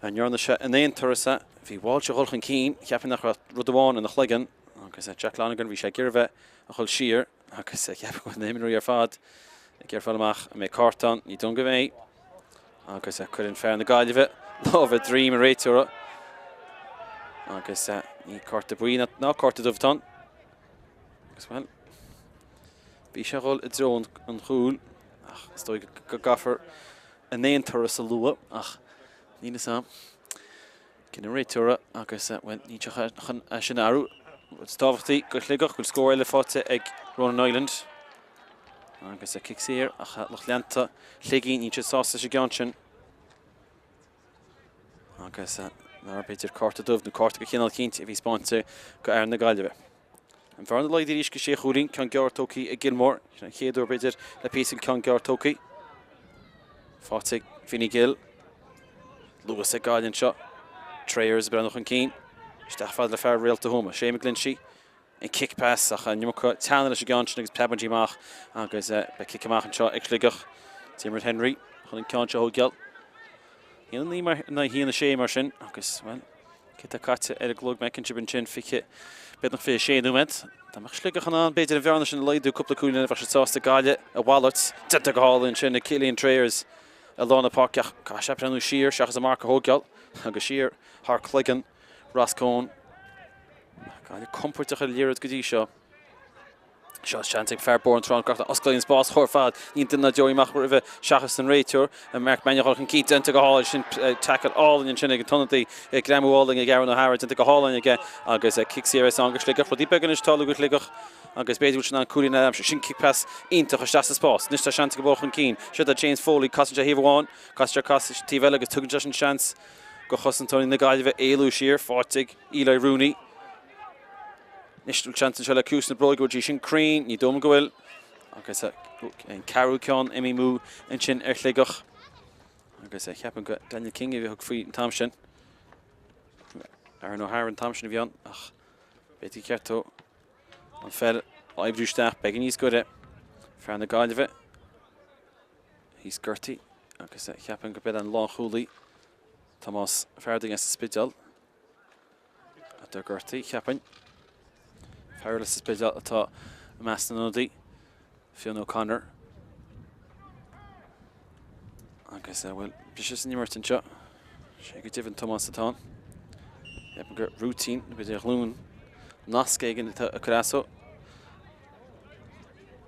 An ndearna sé in aon turas é? Bhí Walsh ag dul chun cinn, cheapfainn nach raibh rud amháin ina chloigeann agus Jack Lonergan, bhí sé ag iarraidh bheith ag dul siar agus cheapfainn go bhfuil na himreoirí ar fad ag iarraidh fáil amach an mbeidh cárta ann, ní dóigh go mbeidh. Agus cuireann fear na Gaillimhe lámh ar dhroim an réiteora agus ní cárta buí ná cárta dubh atá ann. Agus bhuel, bhí sé ag dul i dtreo an chúil ach is dóigh go gcaithfear an aon turas a lua ach níl fhios a'm. Cinneadh an réiteora agus bhuel, níl sé chun é sin a athrú. Rud is tábhachtaí go Shligeach go bhfuil scór eile faighte ag Ronan Niland. Agus cic saor ach lucht leanta Shligigh, níl siad sásta leis an gceann sin. Agus nár b'fhéidir cárta dubh nó cárta de chineál eicínt a bhí spáinte go fhear na Gaillimhe. An bhearna laghdaithe arís go sé chúilín, ceann gearr tógtha ag Gilmore. Sin an chéad uair b'fhéidir le píosa an ceann gearr tógtha. Faighte ag Vinny Gill. Luas ag Gaillimh anseo. Trayers ag breathnú chun cinn. Isteach fad le fear Réalta Thuama. Shane McGlinchey. An cic pas ach an iomarca teanna leis an gceann sin agus preabann sí amach agus beidh cic amach anseo ag Sligeach. Diarmuid Henry chun an ceann seo a thógáil. 1-9 mar in aghaidh 1-6 mar sin agus, bhuel, cé tá caite ar an gclog má fheiceann sibh ansin 20, beagnach 26 nóiméad. Dá mbeadh Sligeach in ann b'fhéidir an bhearna sin a laghdú cúpla cúilín eile bheadh siad sásta Gaillimh a mhalairt. Déanta go hálainn ansin ag Cillian Trayers i lár na páirce ach caithfidh sé breathnú siar seachas an marc a thógáil agus siar thar cloigeann Ross Coen. Gaillimh compordach ar an liathróid go dtí seo. Seo seans ag fear Bóthar na Trá gach osclaíonn spás chomh fad. Níl duine ná deoraí amach roimhe seachas an réiteoir. Mark Mannion chun cinn déanta go hálainn sin tackle álainn ansin ag an t-ionadaí. Greamú álainn ag Aaron O'Hara déanta go hálainn aige agus cic saor is ann go Sligeach. Rudaí beaga anois ag tarlú go Sligeach agus b'fhéidir go bhfuil siad in ann cúilín eile a aimsiú. Sin cic pas iontach isteach sa spás. Anois tá seans ag an bhfuil chun cinn. Seo do James Foley. Casann sé thaobh amháin, casann sé cas taobh eile agus tugann sé sin seans go chosantóirí na Gaillimhe éalú siar. Faighte ag Eli Rooney. Anois bhfuil seans anseo le cluas na bróige, bhfuil sí sin cruinn? Ní dóigh liom go bhfuil. Agus an ceathrú ceann imithe amú ansin ar Shligeach. Agus cheapfainn go Daniel King a bhí faoi an t-am sin. Aaron O'Hara an t-am sin a bhí ann ach b'fhéidir gur cheart dó an pheil a oibriú isteach beagán níos gaire. Fear na Gaillimhe thíos gortaithe agus cheapfainn go b'é an lánchúlaí Tomás Farding as an Spidéal. Atá gortaithe, cheapfainn. Fear eile sa Spidéal atá i measc na n-ionadaí, Fionn O'Connor. Agus, bhuel, briseadh san imirt anseo. Sé go deimhin Tomás atá ann. Ceapaim gur rúitín, nó b'fhéidir ghlúin nasc éigin atá ag cur as dó.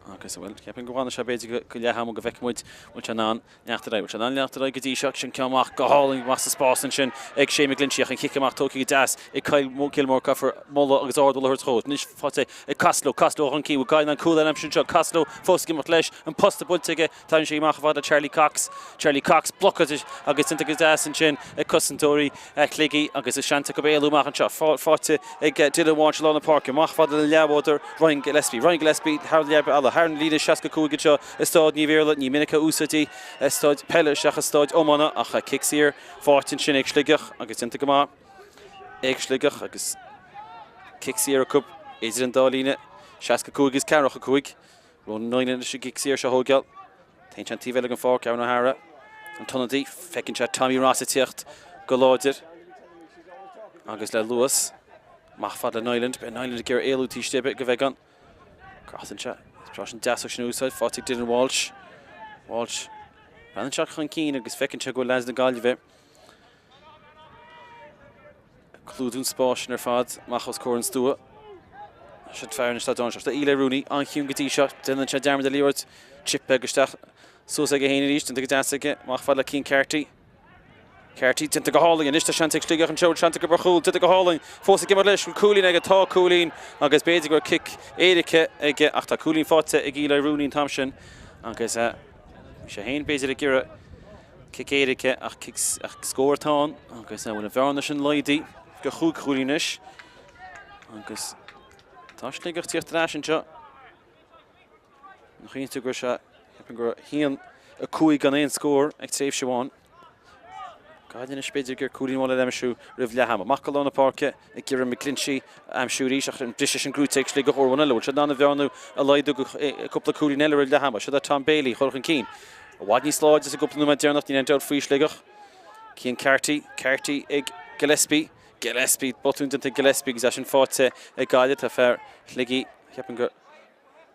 Agus, bhuel, ceapaim go bhfanfaidh sé b'fhéidir go leath ama go bhfeicfidh muid bhfuil sé in ann leanacht ar aghaidh. Bhfuil sé in ann leanacht ar aghaidh go dtí seo. Sin ceann amach go hálainn amach sa spás ansin ag Shane McGlinchey ach an chic amach tógtha go deas ag Kyle Gilmore. Caithfear moladh agus ardmholadh a thabhairt dhó. Anois faighte ag Costello. Costello chun cinn. Bhfuil Gaillimh in ann cúl eile a aimsiú anseo? Costello fós ag imeacht leis. An posta buailte aige. Tagann sé amach chomh fada le Charlie Cox. Charlie Cox blocáilte agus déanta go deas ansin ag cosantóirí Shligigh agus is seans acu éalú amach anseo. Faighte ag Dylan Walsh i lár na páirce. Amach fada le leathbhádóir Ryan Gillespie. Ryan Gillespie thar an leathbhealach, thar an líne 65 anseo i Stáid Naomh Iarlaith. Ní minic a úsáidtí staid peile seachas staid iomána ach cic saor faighte ansin ag Sligeach agus déanta go maith ag Sligeach agus cic saor acu idir an dá líne 65 agus 45. Ronan Niland leis an gcic saor seo a thógáil. Téann sé an taobh eile den pháirc, Aaron O'Hara, an t-ionadaí. Feiceann sé Tommy Ross ag tíocht go láidir agus le luas. Amach fad le Niland. Beidh Niland ag iarraidh éalú taobh istigh go bheagán. Casann sé. Is an deasach sin a úsáid. Faighte ag Dylan Walsh. Walsh. Breathnaíonn sé chun cinn agus feiceann sé go bhfuil leaids na Gaillimhe ag clúdú an spáis sin ar fad amach os comhair an stua. Sin fear anois atá down seo. Eli Rooney an-chiúin go dtí seo. Déanann sé dearmad ar liathróid. Chip beag isteach suas aige féin arís. Déanta go deas aige. Amach fad le Cian Carty. Carty déanta go hálainn. Anois tá seans ag Sligeach anseo. Seans acu ar chúl. Déanta go hálainn. Fós ag imeacht leis. Bhfuil cúilín aige? Tá cúilín agus b'fhéidir go raibh cic éirice aige ach tá cúilín faighte ag Eli Rooney an t-am sin agus bhí sé féin b'fhéidir ag iarraidh cic éirice ach cic ach scór atá ann agus bhfuil an bhearna sin laghdaithe go chúig chúilín anois agus tá Sligeach tíocht ar ais anseo. An chinnte go raibh sé, ceapaim go raibh 1, 5 gan aon scór ag tréimhse amháin. Gaillimh anois b'fhéidir gur cúilín amháin le aimsiú roimh leath ama. Amach go lár na páirce ag iarraidh McGlinchey a aimsiú arís ach an briseadh sin gnóite ag Sligeach uair amháin eile. Bhfuil siad in ann an bhearna a laghdú go cúpla cúilín eile roimh leath ama. Seo do Tom Bailey chur chun cinn. I bhfad níos láidre sa gcúpla nóiméad deireanach, níl aon dabht faoi Sligeach. Cian Carty, Carty ag Gillespie. Gillespie, botún déanta ag Gillespie agus é sin faighte ag Gaillimh. Tá fear Shligigh, ceapaim gur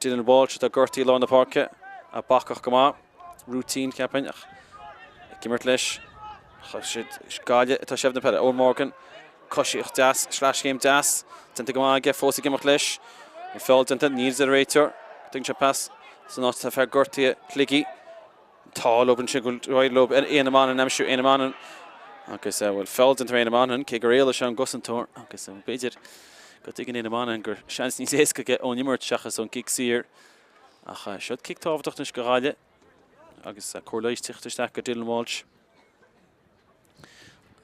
Dylan Walsh atá gortaithe i lár na páirce, ach bacach go maith. Rúitín, cheapfainn, ach ag imirt leis. Chaith siad Gaillimh atá seilbh na peile. Eoin Morgan, coisíocht deas, sleaschéim deas, déanta go maith aige, fós ag imeacht leis. An feall déanta, níl a deir an réiteoir. Tugann sé pas san áit atá fear gortaithe Shligigh. Tá leo ansin go bhfuil leo Éanna Monaghan aimsiú Éanna Monaghan agus bhuel feall déanta ar Éanna Monaghan cé gur éalaigh sé ón gcosantóir agus b'fhéidir go dtuigeann Éanna Monaghan gur seans níos éasca aige ón imirt seachas ón gcic saor. Ach seo cic tábhachtach anois go Ghaillimh agus cóir leighis teacht isteach go Dylan Walsh.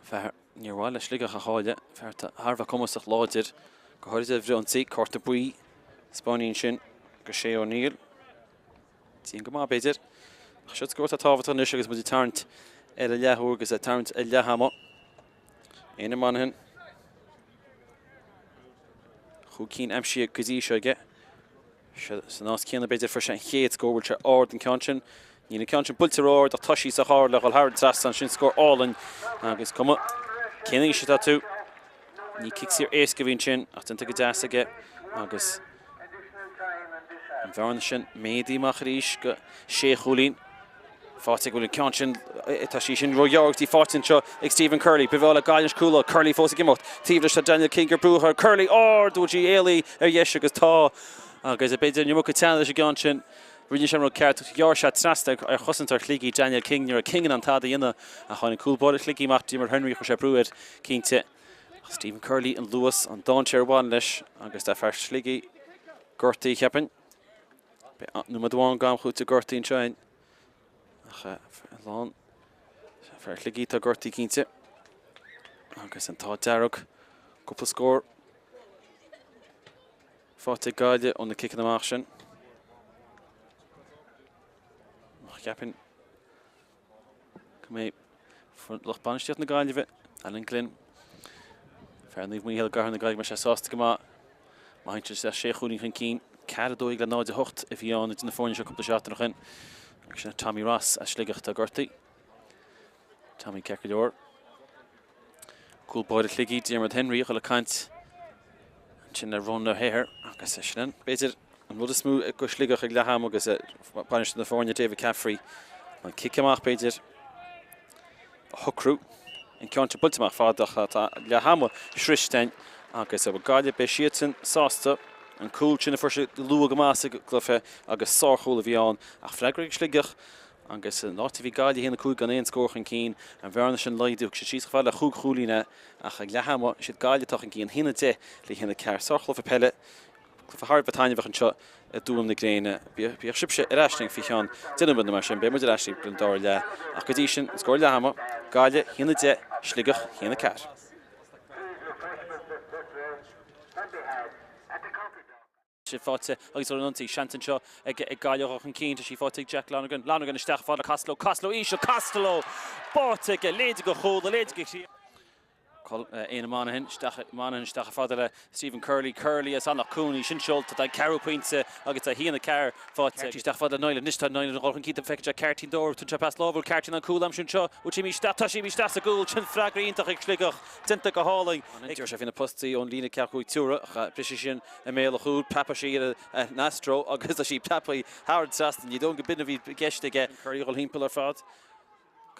Fear níor mhaith le Sligeach a chailleadh, fear atá thar a bheith cumasach láidir, go háirid ar fhrionsaí, cárta buí spáinní ansin go Shay O'Neill. Dian go maith b'fhéidir. Ach seo scór atá tábhachtach anois agus muid ag tarraingt ar a leathuair agus ag tarraingt ar leath ama. Éanna Monaghan. Chúig cinn aimsithe go dtí seo aige. San áit céanna b'fhéidir fuair sé an chéad scór, bhfuil sé ard an ceann sin. Níl an ceann sin buailte ró-ard ach tá sí sách ard le dhul thar an trasnán sin scór álainn agus cuma cén aois atá tú. Ní cic saor éasca a bhí ansin ach déanta go deas aige agus an bhearna sin méadaithe amach arís go sé chúilín. Faighte go bhfuil an ceann sin, tá sí sin róghearr agus í faighte anseo ag Stephen Curley. Ba bhreá le Gaillimh cúl, Curley fós ag imeacht. Taobh leis tá Daniel King ag brú air. Curley ard, bhfuil sí éalaithe ar dheis agus tá. Agus b'fhéidir an iomarca teanna leis an gceann sin. Rinne sé an rud ceart, ghearr sé trasna ar chosantóir Shligigh, Daniel King. Ní raibh King in ann tada a dhéanamh ach tháinig cúl báire Shligigh amach, Diarmuid Henry, chuir sé brú air, cinnte. Ach Stephen Curley, an luas, an dainséar a bhain leis agus tá fear Shligigh gortaithe, cheapfainn. Beidh nóiméad amháin d'am chúitimh gortaithe anseo againn. Ach a lán fear Shligigh atá gortaithe cinnte. Agus an t-ádh dearg, cúpla scór faighte ag Gaillimh ó na ciceanna amach sin. Ach cheapfainn go mbeidh lucht bainistíochta na Gaillimhe, Alan Glynn, fear Naomh Mícheál i gCathair na Gaillimhe, beidh sé sásta go maith má théann siad isteach sé chúilín chun cinn. 4, 12 le 0, 8 a bhí ann idir na foirne seo cúpla seachtain ó shin. Agus sin Tommy Ross as Sligeach atá gortaithe. Tommy ceart go leor. Cúl báire Shligigh, Diarmuid Henry, a dhul ag caint ansin le Ronan O'Hare agus sin an, b'fhéidir, an rud is mó go Sligeach ag leath ama agus bainisteoir na foirne David Caffrey, an cic amach b'fhéidir a shocrú. An ceann seo buailte amach fada ach tá leath ama sroichte againn agus Gaillimh, beidh siadsan sásta an cúl sin a fuair siad luath go maith sa gcluiche agus sárchúl a bhí ann ach freagra ag Sligeach Agus an áit a bhí Gaillimh 1, 5 gan aon scór chun cinn, an bhearna sin laghdaithe, thug siad síos chomh fada le chúig chúilín é ach ag leath ama, is iad Gaillimh atá chun cinn, 1, 10 le 1, 4. Sárchluiche peile, cluiche thar a bheith taitneamhach anseo i dTuaim na Gréine. Bíodh sibhse ar ais linn faoi cheann 10 nóiméad nó mar sin, beidh muid ar ais libh don dara leath ach go dtí sin, an scór leath ama, Gaillimh 1, 10, Sligeach 1, 4. Sin faighte agus ar an ionsaí. Seans anseo ag Gaillimh a dhul chun cinn. Tá sí faighte ag Jack Lonergan. Lonergan isteach fad le Costello. Costello íseal. Costello! Báite aige. Léide go chúl. Léide go críoch. Éanna Monaghan isteach Monaghan isteach fada le Stephen Curley. Curley as Anach Cuain. Í sin seolta. Tá an ceathrú pointe agus tá 1-4 faighte. Carty isteach fada le Niland. Anois tá Niland ag dul chun cinn. Feiceann sé Carty an dóir. Tugann sé pas láimhe. Bhfuil Carty in ann cúl a aimsiú anseo? Bhfuil sí imithe isteach? Tá sí imithe isteach sa gcúl. Sin freagra iontach ag Sligeach. Déanta go hálainn. Deir sé faoi na postaí ón líne ceathracha cúig teora ach briseadh sin i mbéal a chúil. Preabfaidh sí ar an eastró agus tá sí preabtha thar an trasnán. Ní dóigh go b'in a bhí i gceist aige. Curley a dhul thimpeall ar fad.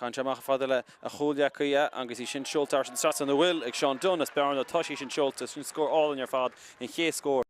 Caitheann sé amach fada le a chomhghleacaí agus í sin seolta thar an trasnán. An bhfuil ag Seán Dunne as Bearna. Tá sí sin seolta. Sin scór álainn ar fad. An chéad scór.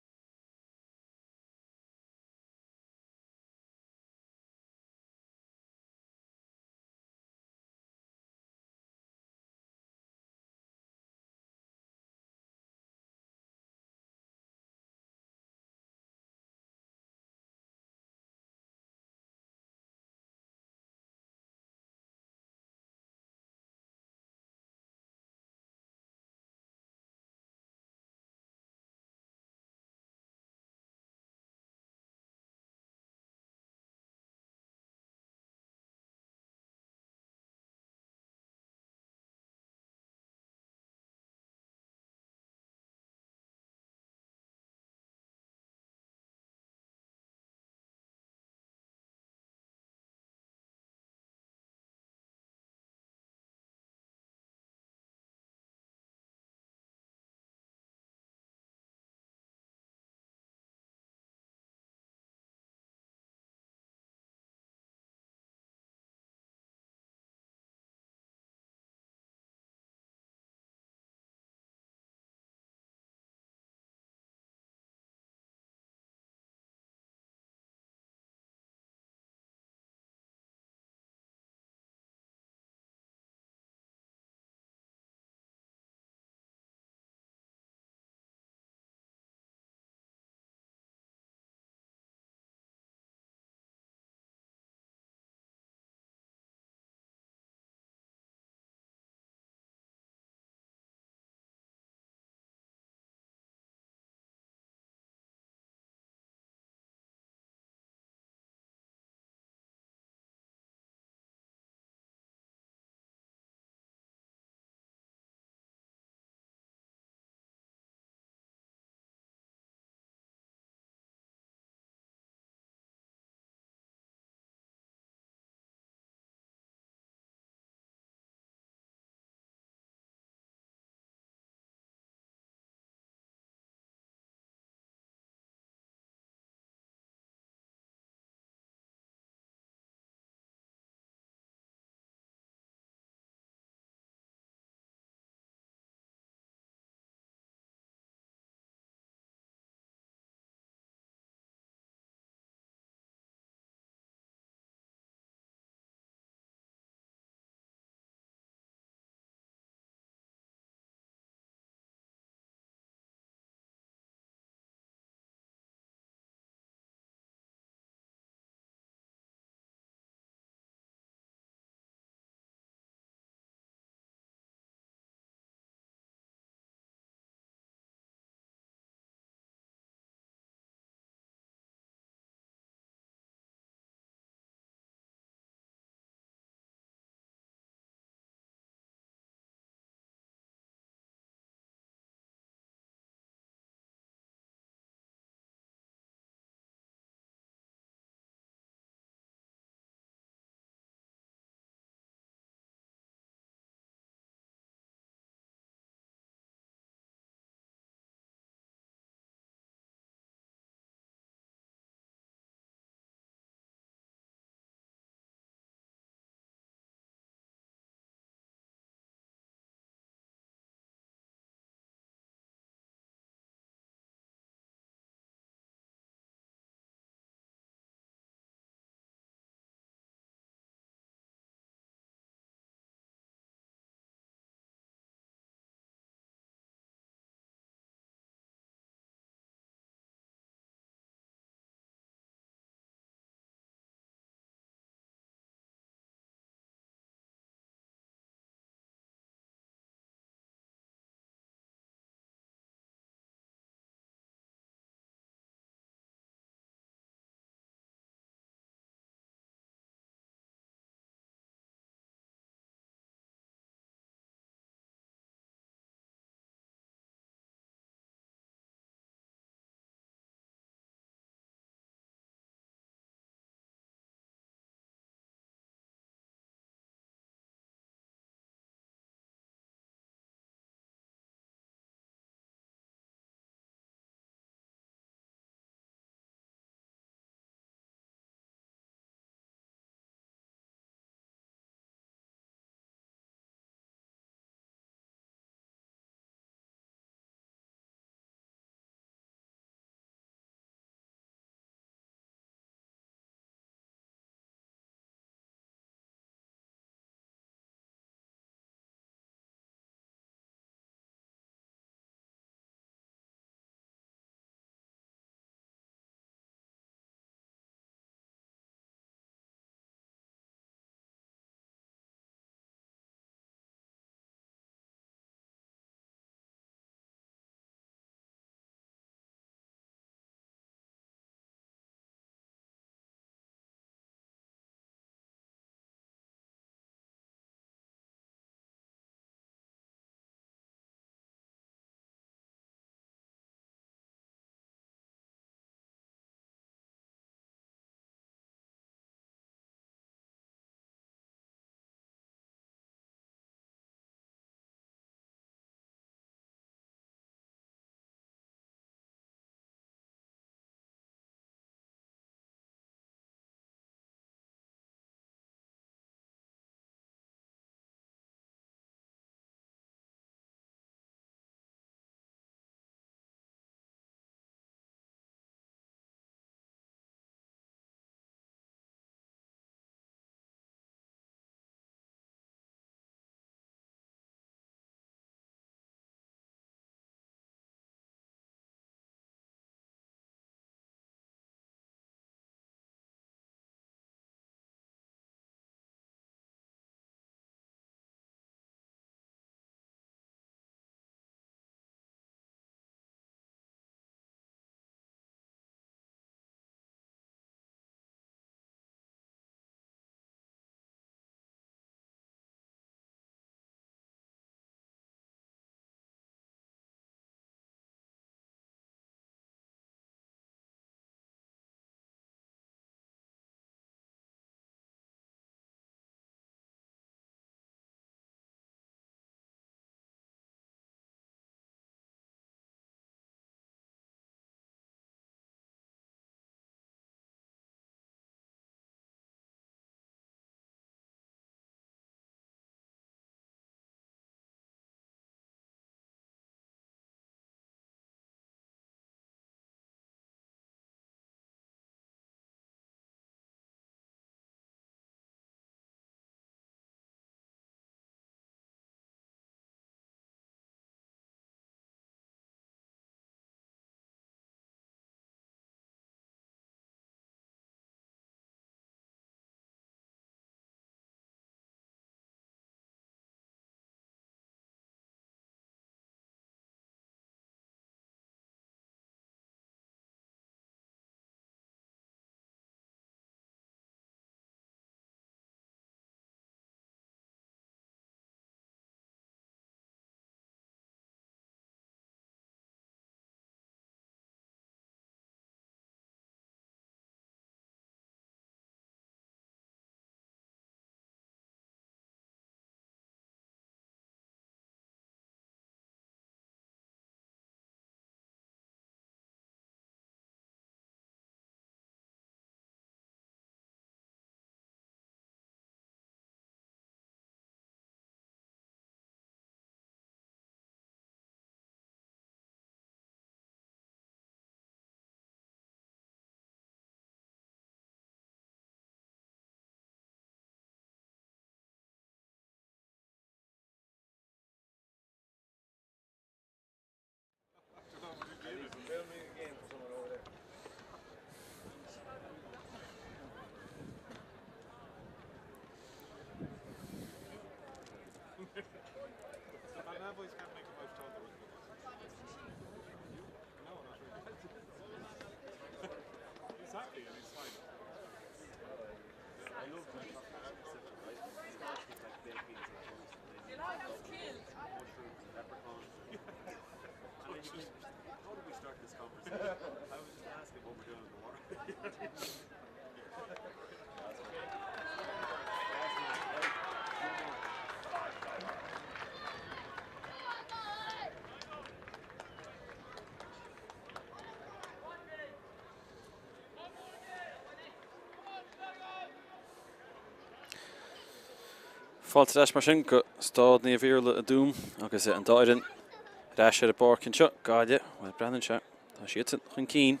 Fáilte ar ais mar sin go Staid Naomh Iarlaith i dTuaim agus an dá fhoireann ar ais ar an bpáirc anseo. Gaillimh, bhuel breathnaíonn sé, tá siadsan chun cinn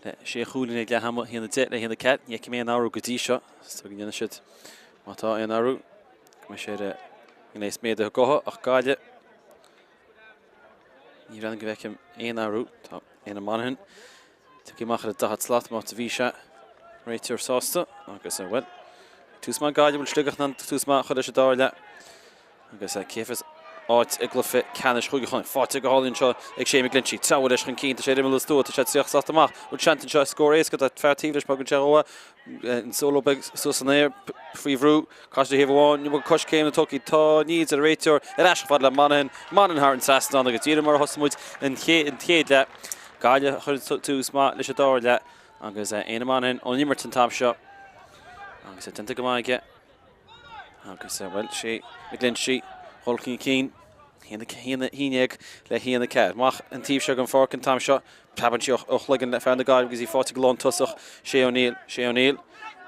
le sé chúilín ag leath ama, 1-10 le 1-4. Ní fheicim aon athrú go dtí seo. Is dóigh go ndéanfaidh siad, má tá aon athrú, go mbeidh sé ar an ngléas méadaithe gutha ach Gaillimh, Ní bhreathnaíonn go bhfeicim aon athrú. Tá Éanna Monaghan tugtha amach ar an 40 slat má bhí sé réiteoir sásta agus bhuel tús maith Gaillimh bhfuil Sligeach in ann tús maith a chur leis an dara leath agus cé a fhios áit i gcluiche ceannais Chúige Chonnacht. Faighte go hálainn anseo ag Shane McGlinchey. Treabhadh leis chun cinn, tá sé ar imeall an stua, tá sé 30 slat amach. Bhfuil seans anseo scór éasca, tá fear taobh leis, má thagann sé dhó an solo beag suas san aer faoi bhrú. Caite taobh amháin, ní coiscéim na todhchaí. Tá níos ar an réiteoir ar ais chomh fada le Monaghan. Monaghan thar an trasnán agus díreach mar a thosaigh muid an chéad leath. Gaillimh a chuir tús maith leis an dara leath agus Éanna Monaghan ón imirt an t-am seo agus é déanta go maith aige. Agus bhuel, sé McGlinchey dhul chun cinn. 1-11 le 1-4. Amach an taobh seo den pháirc an t-am seo. Preabann sí ó chloigeann le fear na Gaillimhe agus í faighte ag lántosach Shay O'Neill. Shay O'Neill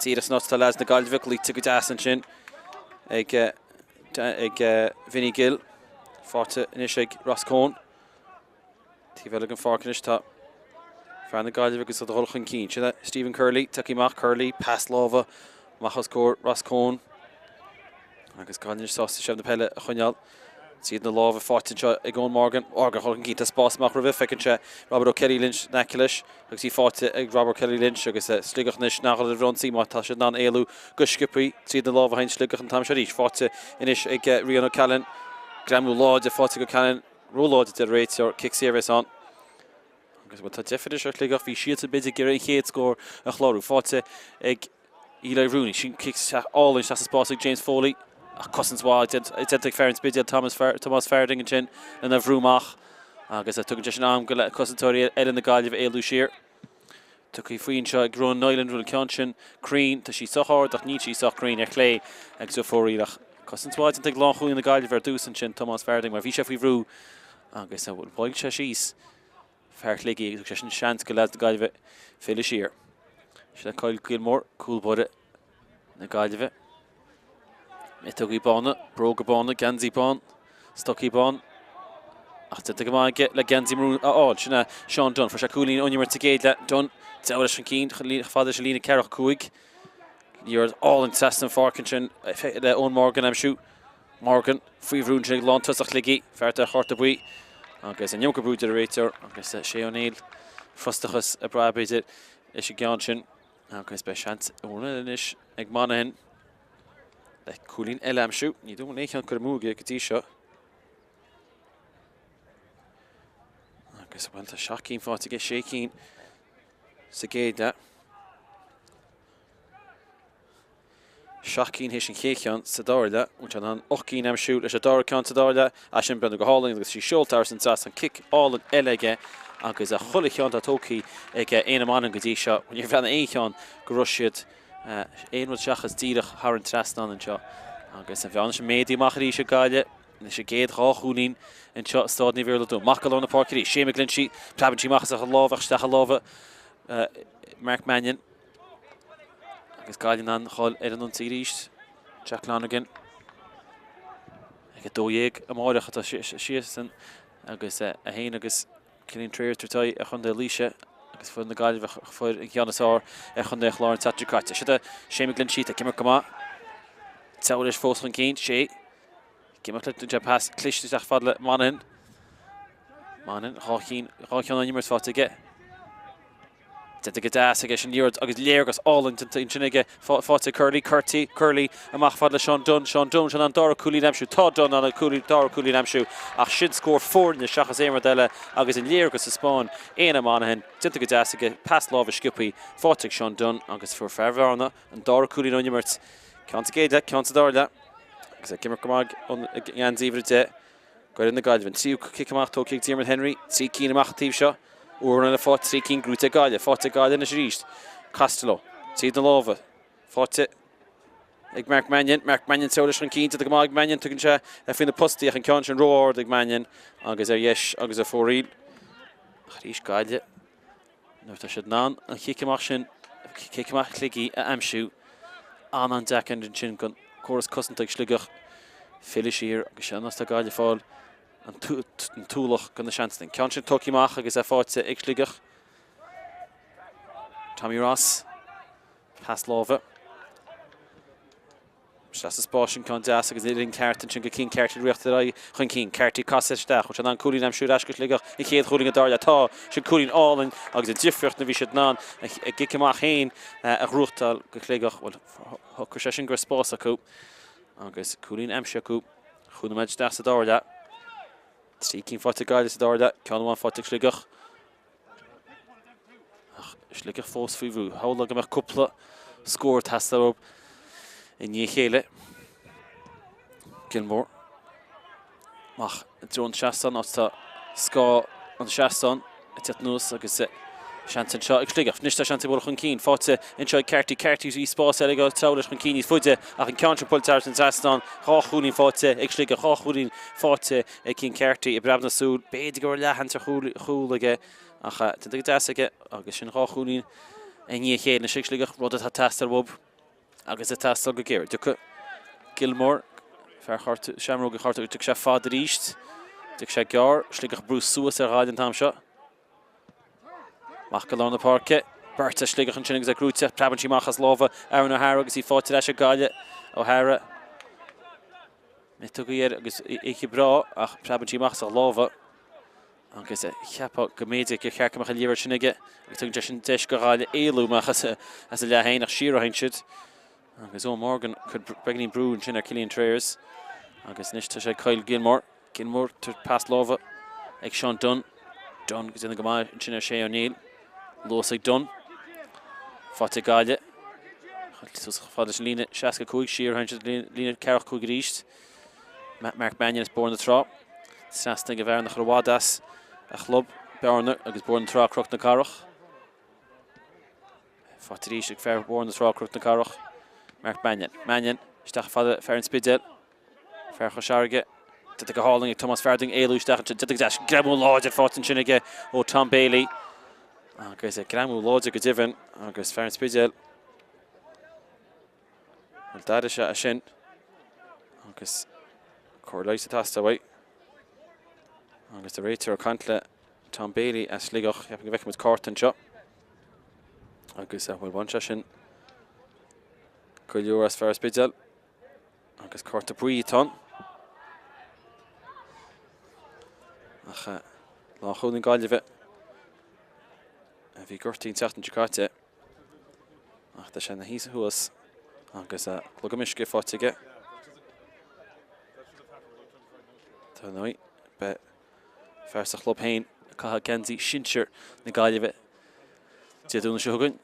díreach san áit atá leaids na Gaillimhe glaoite go deas ansin ag ag Vinny Gill. Faighte anois ag Ross Cohn. Taobh eile den pháirc anois tá fear na Gaillimhe agus iad a dhul chun cinn. Sin é Stephen Curley, tagtha amach Curley, pas láimhe amach os comhair Ross Cohn. Agus Gaillimh anois sásta seilbh na peile a choinneáil. Tríd na lámha faighte anseo ag Eoin Morgan. Morgan chun cinn, tá spás amach roimhe, feiceann sé Robert O'Kelly Lynch in aice leis agus í faighte ag Robert Kelly Lynch agus Sligeach anois nach bhfuil ar bhronsaí má tá siad in ann éalú go sciobtha tríd na lámha féin Sligeach an t-am seo arís. Faighte anois ag Rian O'Callaghan. Greamú láidir faighte ag O'Callaghan. Róláidir deir an réiteoir, cic saor a bheas ann. Agus bhuel tá deifir anois ar Shligeach, bhí siadsan b'fhéidir ag iarraidh an chéad scór a chlárú. Faighte ag Eli Rooney. Sin cic isteach álainn isteach sa spás ag James Foley. Ach cosaint mhaith déanta ag fear an Spidéil, Thomas, Tomás Farding ansin lena bhrú amach. Agus tugann sé sin am go le cosantóirí eile na Gaillimhe éalú siar. Tugtha faoi anseo ag Ronan Niland, bhfuil an ceann sin cruinn, tá sí sách ard ach níl sí sách cruinn ar chlé ag Joe Faughreal ach cosaint mhaith déanta ag lánchúlaí na Gaillimhe ar dtús ansin, Tomás Farding, mar bhí sé faoi bhrú agus bhuail sé síos fear Shligigh agus thug sé sin seans go leaids na Gaillimhe filleadh siar. Sin é Kyle Gilmore, cúl báire na Gaillimhe. Miotógaí bána, bróga bána, geansaí bán, stocaí bán. Ach déanta go maith aige le geansaí marún a fháil. Sin é Seán Dunne. Fuair sé cúilín ón imirt sa gcéad leath. Dunne, deabhal leis chun cinn, chomh fada leis an líne 4-5. Liathróid álainn trasna an pháirc ansin le Eoin Morgan a aimsiú. Morgan faoi bhrú ansin ag lántosach Shligigh, fear atá ar chárta buí. Agus an iomarca brú deir an réiteoir agus Shay O'Neill frustrachas ag brath b'fhéidir leis an gceann sin. Agus beidh seans úr anois ag Monaghan le cúilín eile a aimsiú. Ní dóigh aon cheann curtha amú aige go dtí seo. Agus bhuel tá 7 cinn faighte aige, 6 cinn sa gcéad leath. 7 cinn théis an chéad cheann sa dara leath. Bhfuil sé in ann 8 gcinn a aimsiú leis an dara ceann sa dara leath. As sin breathnú go hálainn agus í seolta thar an trasnán. Cic álainn eile aige agus chuile cheann atá tógtha ag Éanna Monaghan go dtí seo. Níor bhreathnaigh aon cheann go raibh siad aon rud seachas díreach thar an trasnán anseo. Agus an bhearna sin méadaithe amach arís ag Gaillimh. Anois a gcéad dhá chúilín anseo i Staid Naomh Iarlaith Dún. Amach go lár na páirce arís. Shane McGlinchey, preabann sí amach as a lámh ach isteach i lámha Mark Mannion. Agus Gaillimh in ann dhul ar an ionsaí arís. Jack Lonergan ag 12 amáireach atá siadsan agus é féin agus Cillian Trier ag tabhairt aghaidh ar Chontae Laoise agus foireann na Gaillimhe a fuair an ceann is fearr ar Chontae an Chláir an tseachtain seo caite. Siod é Shane McGlinchey ag imirt go maith. Teagmháil leis fós chun cinn. Sé ag imeacht le sé pas cliste isteach fad le Monaghan. Monaghan, dhá cheann ón imirt faighte aige. Déanta go deas aige sin liathróid agus léargas álainn déanta ansin aige faighte ag Curley, Curty, Curley amach fad le Seán Dunne, Seán Dunne, an dara cúilín a aimsiú, tá Dunne in ann an cúilín, dara cúilín a aimsiú ach sin scór foirne seachas aon rud eile agus an léargas a 'spáin Éanna Monaghan déanta go deas aige, pas láimhe sciobthaí faighte ag Seán Dunne agus fuair fear Bhearna an dara cúilín ón imirt, ceann sa gcéad leath, ceann sa dara leath agus ag imirt go maith ón ngeansaí uimhir 10. Gaillimh na Gaillimhe. An tríú cic amach tógtha ag Diarmuid Henry. 3 cinn amach an taobh seo. Uair eile faighte 3 cinn gnóthaithe ag Gaillimh. Faighte ag Gaillimh anois arís. Costello. Tríd na lámha. Faighte ag Mark Mannion. Mark Mannion ag treabhadh leis chun cinn. Déanta go maith ag Mannion. Tugann sé faoi na postaí ach an ceann sin ró-ard ag Mannion agus ar dheis agus ar fóraoil. Ach arís Gaillimh. Nuair atá siad in ann an chic amach sin, cic amach Shligigh a aimsiú, an-an-deacair ansin don chóras cosanta ag Sligeach filleadh siar agus sin atá Gaillimh ag fáil an t-ualach de na seansanna. An ceann sin tógtha amach agus é faighte ag Sligeach. Tommy Ross, pas láimhe. Isteach sa spás sin ceann deas agus an uillinn ceart ansin go Cian Carty ag rith ar aghaidh chun cinn. Carty casadh isteach. Bhfuil sé in ann cúilín a aimsiú ar ais go Sligeach an chéad chúilín den dara leath. Tá! Sin cúilín álainn agus an difríocht nuair a bhí siad in ann a gcic amach féin a ghnóthachtáil go Sligeach. Bhuel, shocraigh sé sin go raibh spás acu agus cúilín aimsithe acu. Chúig nóiméad isteach sa dara leath. 3 cinn faighte ag Gaillimh sa dara leath, ceann amháin faighte ag Sligeach. Ach Sligeach fós faoi bhrú. Shamhlófá go mbeadh cúpla scór ag teastáil uathu i ndiaidh a chéile. Gilmore. Amach i dtreo an trasnáin, áit atá scáth an trasnáin ag teacht anuas agus seans anseo ag Sligeach. Anois tá seans ag bualadh chun cinn. Faighte anseo ag Carty. Carty bhí spás eile aige treabhadh leis chun cinn níos faide ach an ceann sin buailte thar an trasnán. 2 chúilín faighte ag Sligeach. 2 chúilín faighte ag Cian Carty i bpreab na súl. B'fhéidir go raibh leathsheans ar chúl aige ach déanta go deas aige agus sin 2 chúilín i ndiaidh a chéile anois ag Sligeach, rud atá ag teastáil uathu agus ag teastáil go géar. Tiocfaidh Gilmore, fear Seamróga Chartúir, tiocfaidh sé fada arís. Tiocfaidh sé gearr, Sligeach ag brú suas ar Ghaillimh an t-am seo. Amach go lár na páirce. Beirt as Sligeach ansin agus é gnóthaithe. Preabann sí amach as lámha Aaron O'Hara agus í faighte ar ais ag Gaillimh. O'Hara. Miotógaí air agus oíche breá ach preabann sí amach as a lámha agus cheapfá go mb'fhéidir gur cheart go mbeadh an liathróid sin aige agus tugann sé sin deis do Ghaillimh éalú amach as a leath féin ach siar a théann siad agus Eoin Morgan ag cur beagáinín brú ansin ar Killian Trayers agus anois tá sé ag Kyle Gilmore. Gilmore tar pas láimhe ag Sean Dunne. Dunne go déanamh go maith ansin ar Shay O'Neill. Luas ag Dunne. Faighte ag Gaillimh. Suas fad leis an líne 65 siar théann siad líne 45 arís. Mark Mannion as Bóthar na Trá. Trasna ag an bhfear nach raibh i bhfad as a chlub Bearna agus Bóthar na Trá Cnoc na Cathrach. Faighte arís ag fear Bhóthar na Trá Cnoc na Cathrach. Mark Mannion. Mannion isteach fad fear an Spidéil. Fear Chois Fharraige, déanta go hálainn ag Tomás Farding, éalú isteach ansin, déanta go deas, greamú láidir faighte ansin aige ó Tom Bailey. Agus greamú láidir go deimhin agus fear an Spidéil. Bhuel, d'airigh sé é sin agus cóir leighis ag teastáil uaidh. Agus an réiteoir ag caint le Tom Bailey as Sligeach, cheapfainn go bhfeicfidh muid cárta anseo. Agus bhuel, bhain sé sin go leor as fear an Spidéil. Agus cárta buí atá ann. Ach lánchúl na Gaillimhe a bhí gortaithe an tseachtain seo caite. Ach tá sé ina shuí thuas agus glugam uisce faighte aige. Tá ndóigh, beidh fear sa chlub féin ag caitheamh geansaí sinsir na Gaillimhe Dé Domhnaigh seo chugainn.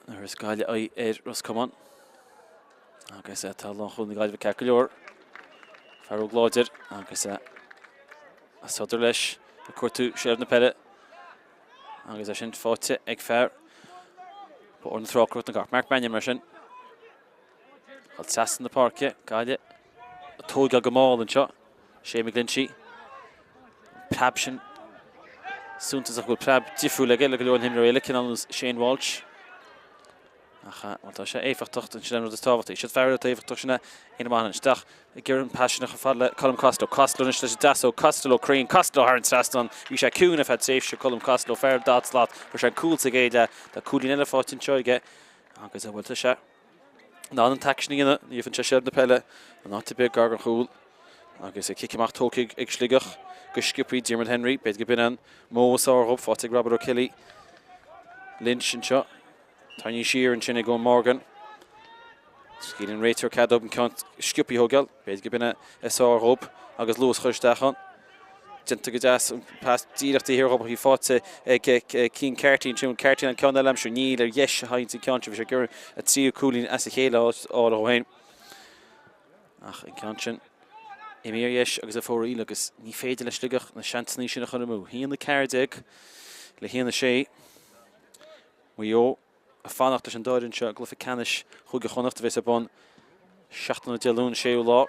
Nuair a thabharfas Gaillimh aghaidh ar Ros Comáin. Agus tá lánchúl na Gaillimhe ceart go leor. Fear óg láidir agus a sodar leis ag cuartú seilbh na peile. Agus é sin faighte ag fear Bhóthar na Trá Cnoc na Cathrach. Mark Mannion mar sin. Dul trasna na páirce, Gaillimh ag tóigeáil go mall anseo. Shane McGlinchey. Preab sin suntasach go bhfuil preab difriúil aige le go leor imreoirí eile, cineál nós Shane Walsh. Ach bhuel, tá sé éifeachtach, sin an rud is tábhachtaí. Siad fear atá éifeachtach sin Éanna Monaghan isteach ag iarraidh an pas sin a chur fad le Colm Costello. Costello anois leis an deasóg, Costello cruinn, Costello thar an trasnán. Bhí sé ciúin ar feadh tréimhse, Colm Costello, fear dad slat, fuair sé an cúl sa gcéad leath. Tá cúilín eile faighte anseo aige agus bhuel tá sé in ann an t-aicsean a dhéanamh, ní fhaigheann sé seilbh na peile in áit ar bith gar don chúl agus cic amach tógtha ag Sligeach go sciobtha Diarmuid Henry, b'fhéidir go b'in an modh is fearr dhóibh, faighte ag Robert O'Kelly. Lynch anseo. Tarraingthe siar ansin ag Eoin Morgan. Scaoileann an réiteoir cead dóibh an ceann sciobtha a thógáil. B'fhéidir go b'in is fearr dhóibh agus luas a chur isteach ann. Déanta go deas an pas díreach taobh thiar dhóibh ach í faighte ag Cian Carty ansin. Carty an ceann eile a aimsiú. Níl ar dheis a thagann an ceann sin. Bhí sé ag iarraidh a tríú cúilín as a chéile a fháil dhó féin. Ach an ceann sin imithe ar dheis agus ar fóraoil agus ní féidir le Sligeach na seansanna sin a chur amú. 1-14 le 1-6. Maigh Eo ag fanacht leis an dá fhoireann seo i gcluiche ceannais Chúige Chonnacht a bheas ar bun seachtain ó Dé Luain, 6ú lá.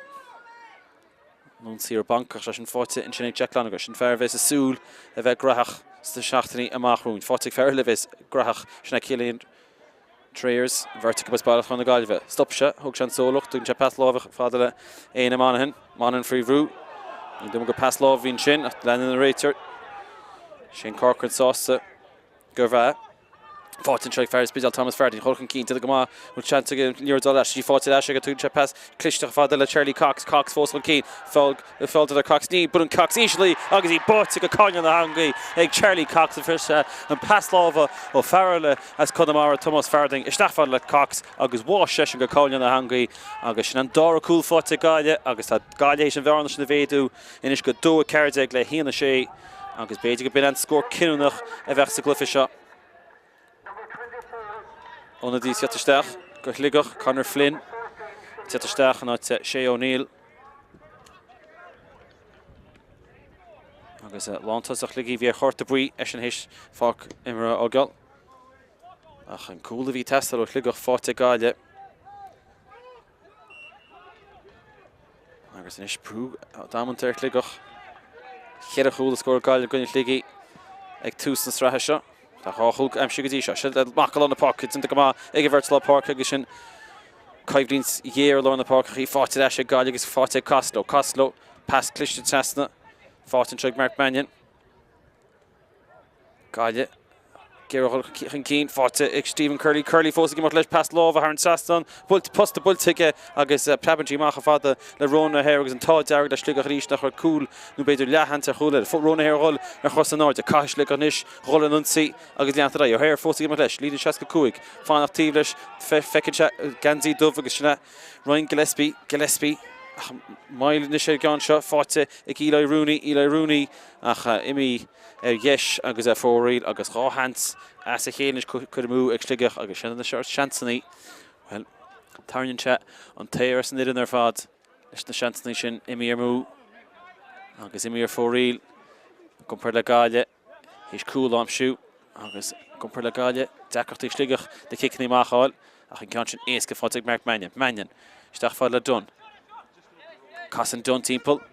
An ionsaí ar banc ach sé sin faighte ansin ag Jack Lonergan. Sin fear a bheas ag súil a bheith graitheach sna seachtainí amach romhainn. Faighte ag fear eile a bheas graitheach, sin é Cillian Trayers, an bheirt acu as Baile Átha na Gaillimhe. Stop sé, thóg sé an sólach, tugann sé pas láimhe fada le Éanna Monaghan. Monaghan faoi bhrú. Ní dóigh liom gur pas láimhe a bhí ansin ach leanann an réiteoir. Shane Corcoran sásta gurbh ea. Faighte anseo ag fear an Spidéil Thomas Farthing. Dul chun cinn, déanta go maith. Bhfuil seans aige an liathróid a fháil ar ais. Í faighte ar ais aige. Tugann sé pas cliste fada le Charlie Cox. Cox fós chun cinn. Feall déanta ar Cox. Ní baineann Cox íseal í agus í báite go cáinneán na heangaí ag Charlie Cox. Fuair sé an pas láimhe ó fear eile as Conamara, Tomás Farthing, isteach fada le Cox agus bháigh seisean go cáinneán na heangaí agus sin an dara cúl faighte ag Gaillimh agus tá Gaillimh théis an bhearna sin a mhéadú anois go 2-14 le 1-6. Agus b'fhéidir go b'in an scór cinniúnach a bheadh sa gcluiche seo. Ionadaí ag teacht isteach do Shligeach, Conor Flynn, ag teacht isteach in áit Shay O'Neill. Agus lántosach Shligigh bhí ar chárta buí eisean théis pháirc imeartha a fhágáil. Ach an cúl a bhí ag teastáil ó Shligeach faighte ag Gaillimh. Agus anois brú damanta ar Shligeach. Cheithre chúl a scóráil Gaillimh i gcoinne Shligigh ag tús na sraithe seo. Tá 2 chúl aimsithe go dtí seo. Seo amach go lár na páirce, déanta go maith ag an bheirt lár páirce agus sin coimhlint ghéar i lár na páirce ach í faighte ar ais ag Gaillimh agus faighte ag Costello. Costello, pas cliste trasna, faighte anseo ag Mark Mannion. Gaillimh ag iarraidh dul chun cinn, faighte ag Stephen Curley. Curley fós ag imeacht leis, pas láimhe thar an trasnán, buailte, posta buailte aige agus preabann sí amach chomh fada le Ronan O'Hare agus an t-ádh dearg le Sligeach arís nach raibh cúl nó b'fhéidir leathsheans ar chúl eile. Ronan O'Hare a dhul ar chos in airde. Caithfidh Sligeach anois dhul in ionsaí agus leanacht ar aghaidh. O'Hare fós ag imeacht leis, líne 65, fanacht taobh leis, feiceann sé geansaí dubh agus sin é Ryan Gillespie, Gillespie ach moill anois ar an gceann seo, faighte ag Eli Rooney, Eli Rooney ach imithe ar dheis agus ar fóraoil agus 2 sheans as a chéile anois curtha amú ag Sligeach agus sin na seansanna, bhuel, tarraingíonn sé an t-aer as an fhoireann ar fad leis na seansanna sin imithe amú agus imithe ar fóraoil i gcomparáid le Gaillimh théis cúl a aimsiú agus i gcomparáid le Gaillimh deacrachtaí ag Sligeach na ciceanna amach a fháil ach an ceann sin éasca faighte ag Mark Mannion. Mannion isteach fad le Dunne. Casann Dunne timpeall.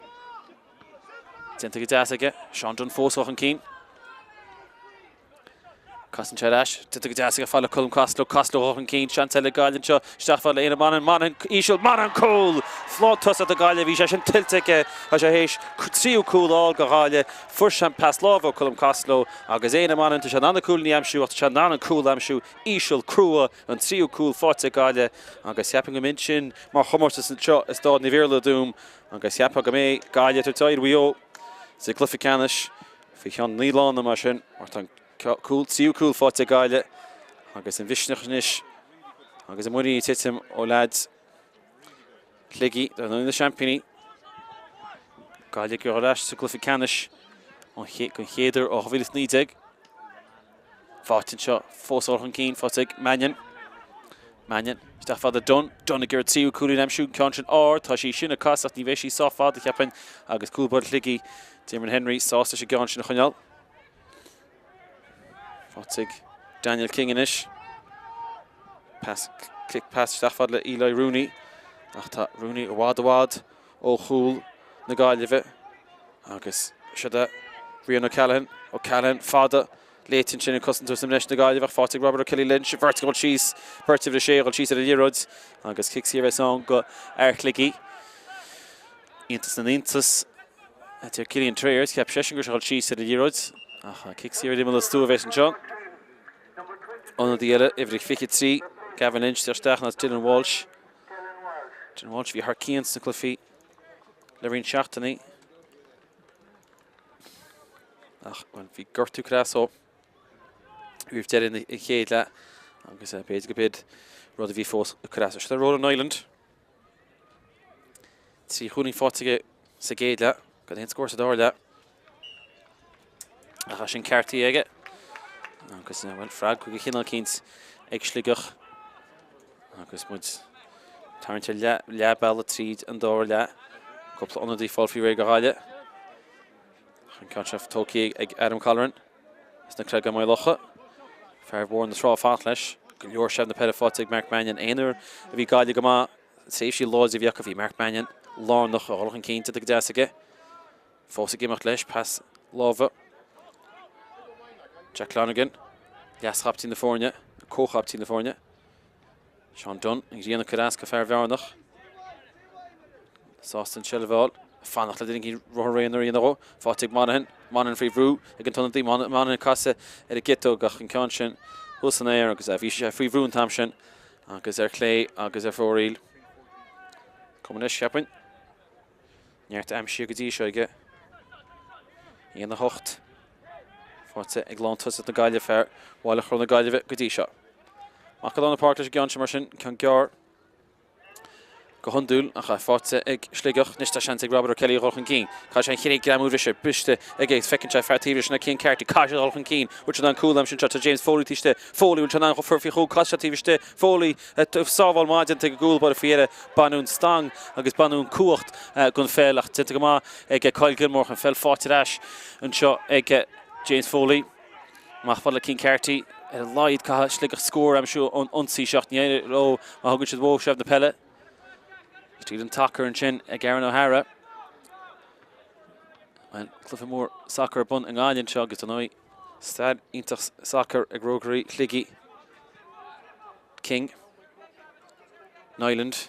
Déanta go deas aige. Seán Dunne fós chun cinn. Casann sé ar ais. Déanta go deas aige fad le Colm Costello. Costello chun cinn. Seans eile ag Gaillimh anseo. Isteach fad le Éanna Monaghan. Monaghan íseal. Monaghan cúl! Lántosach do Gaillimh. Bhí sé sin tuillte aige. Tá sé théis tríú cúl a fháil do Ghaillimh. Fuair sé an pas láimhe ó Colm Costello agus Éanna Monaghan. Tá sé in ann na cúilíní a aimsiú ach tá sé in ann an cúl a aimsiú. Íseal, crua, an tríú cúl faighte ag Gaillimh agus cheapfainn go mb'in sin mar chomórtas anseo i Stáid Naomh Iarlaith i dTuaim. Agus cheapfá go mbeidh Gaillimh ag tabhairt aghaidh ar Mhaigh Eo sa gcluiche ceannais faoi cheann 9 lá nó mar sin mar tá an cúl, tríú cúl faighte ag Gaillimh agus an mhisneach anois agus an muinín ag titim ó leaids Shligigh, dar ndóigh na seaimpíní. Gaillimh ag dul ar ais sa gcluiche ceannais don chéad uair ó 2019. Faighte anseo fós dul chun cinn, faighte ag Mannion. Mannion, isteach fada Dunne. Dunne ag iarraidh tríú cúilín a aimsiú, an ceann sin ard, tá sí sin ag casadh ach ní bheidh sí sách fada, cheapfainn, agus cúl báire Shligigh, Diarmuid Henry, sásta leis an gceann sin a choinneáil. Faighte ag Daniel King anois. Pas, click pass isteach fada le Eli Rooney. Ach tá Rooney i bhfad i bhfad ó chúl na Gaillimhe. Agus siod é Rian O'Callaghan. O'Callaghan fada léite ansin ag cosantóir sna mná na Gaillimhe ach faighte ag Robert O'Kelly Lynch. Beirt ag dul síos, beirt uimhir a sé ag dul síos ar an liathróid agus cic saor a bheas ann do fhear Shligigh. Iontas na n-iontas a deir Cillian Trayers. Cheap seisean go raibh sé ag dul síos ar an liathróid ach cic saor ar imeall an stua a bheas anseo. Ionadaí eile, uimhir a 23, Gavin Lynch, isteach in áit Dylan Walsh. Dylan Walsh a bhí thar cionn sna cluichí le roinnt seachtainí. Ach bhuel, bhí gortú cneas ó. Roimh deireadh an chéad leath agus b'fhéidir go b'iad rud a bhí fós ag cur as. Seo Ronan Niland. 3 chúilín faighte aige sa gcéad leath, gan aon scór sa dara leath. Ach é sin ceartaithe aige. Agus bhuel, freagra de chineál eicínt ag Sligeach. Agus muid tarraingt ar leath, leath bealaigh tríd an dara leath. Cúpla ionadaí fáil faoi réir do Ghaillimh. An ceann seo tógtha ag Adam Colleran. As na Creaga Maigh Locha. Fear Bhóthar na Trá ag fanacht leis. Go leor seilbh na peile faighte ag Mark Mannion. Aon uair a bhí Gaillimh go maith, tréimhsí láidre a bhí acu, bhí Mark Mannion lárnach a dhul chun cinn déanta go deas aige. Fós ag imeacht leis, pas láimhe. Jack Lonergan, leas-chaptaen na foirne, comhchaptaen na foirne. Seán Dunne, an ghrian ag cur as go fear Bhearnach. Sásta an tseilbh a fháil. Fanacht le duine éicint rothar aonair a dhéanamh dhó. Faighte ag Monaghan. Monaghan faoi bhrú ag an t-ionadaí. Monaghan casadh ar an gciotóg ach an ceann sin thuas san aer agus bhí sé faoi bhrú an t-am sin agus ar chlé agus ar fóraoil. Cuma anois, cheapfainn. Neart aimsithe go dtí seo aige. 1 8. Faighte ag lántosaí na Gaillimhe, fear Bhaile Chorr na Gaillimhe go dtí seo. Amach go lár na páirce leis an gceann seo mar sin, ceann gearr go hiondúil ach faighte ag Sligeach. Anois tá seans ag Robert O'Kelly a dhul chun cinn. Caithfidh sé an chéad greamú bhriseadh briste aige agus feiceann sé fear taobh leis sin Cian Carty. Caithfidh sé a dhul chun cinn. Bhfuil sé in ann cúl a aimsiú anseo? Tá James Foley taobh istigh. Foley, bhfuil sé in ann chur faoi chúl? Caithfidh sé taobh istigh. Foley, sábháil maith déanta ag an gcúl báire faoi dheireadh. Baineadh an stang agus baineadh an cumhacht den pheil ach déanta go maith ag Kyle Gilmore an pheil faighte ar ais anseo ag James Foley. Amach fad le Cian Carty. Ar a laghad caithfidh Sligeach scór a aimsiú ón ionsaí seo ach ní éireoidh leo má thugann siad uathu seilbh na peile. Tríd an tacar ansin ag Aaron O'Hara. Bhuel, cluiche mór sacair ar bun i nGaillimh anseo agus dar ndóigh stair iontach sacair ag Rógairí Shligigh. King. Niland.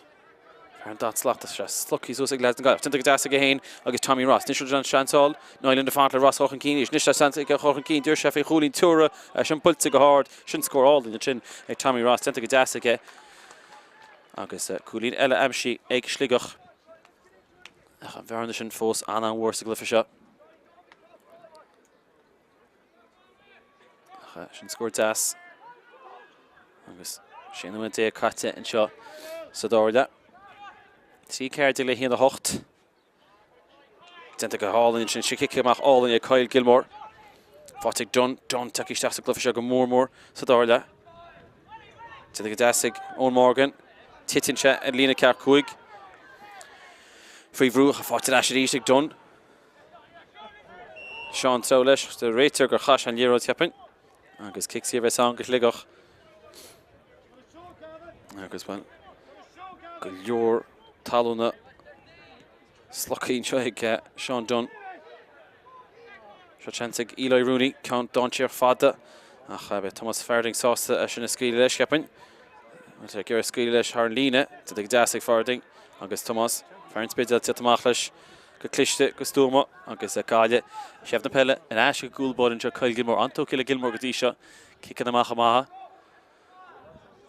Fear an dart slachtach seo. Slogtha suas ag leaids na Gaillimhe. Déanta go deas aige féin agus Tommy Ross. Anois an seans ann. Niland ag fanacht le Ross a dhul chun cinn arís. Anois tá seans aige a dhul chun cinn. D'iarr sé faoi chúilín teora. Sin buailte go hard. Sin scór álainn ansin ag Tommy Ross. Déanta go deas aige. Agus cúilín eile aimsithe ag Sligeach. Ach an bhearna sin fós an-an-mhór sa gcluiche seo. Ach sin scór deas. Agus 16 nóiméad caite anseo sa dara leath. 3 14 le 1 8. Déanta go hálainn ansin, sin cic amach álainn ag Kyle Gilmore. Faighte ag Dunne, Dunne tagtha isteach sa gcluiche seo go mór mór sa dara leath. Déanta go deas ag Eoin Morgan. Titeann sé ar líne ceathracha 5. Faoi bhrú, faighte ar ais arís ag Dunne. Seán Treabh leis, de réitear gur chaith sé an liathróid, cheapfainn. Agus cic saor a bheas ann go Sligeach. Agus bhuel, go leor talúna slogtha anseo ag eh, Seán Dunne. Seo seans ag Eli Rooney, ceann dainséarach fada, ach eh, beidh Thomas Farding sásta é sin a scaoileadh leis, cheapfainn. Bhfuil sé ag iarraidh scaoileadh leis thar an líne, déanta go deas ag Farding agus Thomas. Fear an Spidéil teacht amach leis go cliste, go stuama agus Gaillimh seilbh na peile ar ais ag an gcúl báire anseo Kyle Gilmore. An-tógtha le Gilmore go dtí seo. Ciceanna amach maithe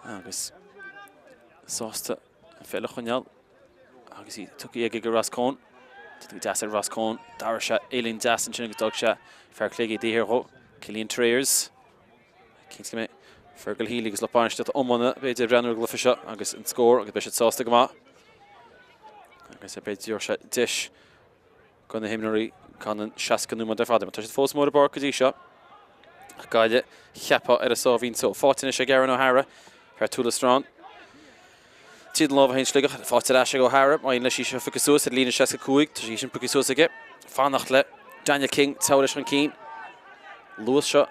agus sásta an pheil a choinneáil agus í tugtha aige go Ross Coen. Déanta go deas ar Ross Coen. D'athraigh sé uillinn deas ansin agus d'fhág sé fear Shligigh taobh thiar dhó. Cillian Trayers. Cinnte go mbeidh Fergal Healy agus lucht bainistíochta iomána b'fhéidir ag breathnú ar an gcluiche seo agus an scór agus beidh siad sásta go maith. Agus b'fhéidir sé deis do na himreoirí gan an 60 nóiméad ar fad. Tá siad fós mór i bpáirc go dtí seo. Ach Gaillimh cheapfá ar a sáimhín só. Faighte anois ag Aaron O'Hara, fear Tourlestrane. Tríd an lámh a théann Sligeach, faighte ar ais ag O'Hara, má éiríonn leis í seo a phiocadh suas ar líne 65, tá sí sin pioctha suas aige. Fanacht le Daniel King, treabhadh leis chun cinn. Luas seo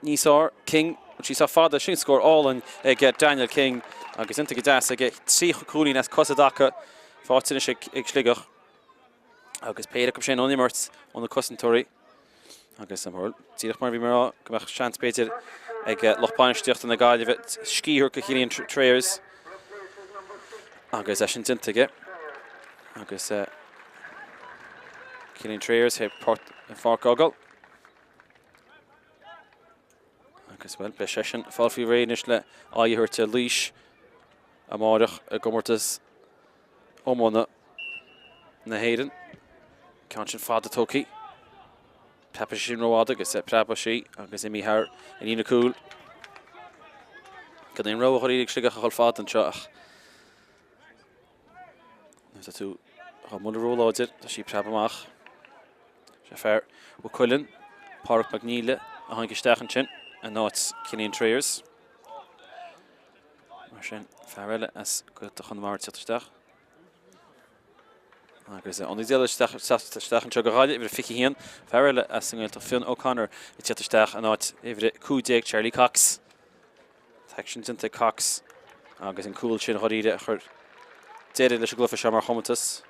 níos fearr, King, bhfuil sí sách fada, sin scór álainn ag Daniel King agus iontach go deas aige, 3 chúilín as cosa i dtaca, faighte anois ag Sligeach. Agus péire acu sin ón imirt ó na cosantóirí. Agus díreach mar a bhí mé a rá go mbeadh seans b'fhéidir ag lucht bainistíochta na Gaillimhe scíth a thabhairt do Chillian Trayers agus é sin déanta aige. Agus Cillian Trayers an pháirc a fhágáil. Agus bhuel, beidh seisean ag fáil faoi réir anois le aghaidh a thabhairt ar Laois amáireach i gcomórtas iomána na hÉireann. Ceann sin fada tógtha. Preabfaidh sé sin rófhada agus preabfaidh sí agus imithe thar an líne cúil. Gan aon rogha dháiríre ag Sligeach a dhul fada anseo ach nuair atá tú á mbualadh róláidir, tá sí ag preabadh amach. Sé fear Mhaigh Cuilinn, Pádraig Mac Niallais, a tháinig isteach ansin in áit Cillian Trayers. Mar sin, fear eile as Gaeltacht Chonamara ag teacht isteach. Agus ionadaí eile isteach isteach anseo do Ghaillimh, uimhir 21, fear eile as an nGaeltacht, Fionn O'Connor, ag teacht isteach in áit uimhir 15, Charlie Cox. An t-aicsean déanta ag Cox agus an cúl sin dháiríre a chuir deireadh leis an gcluiche seo mar chomórtas.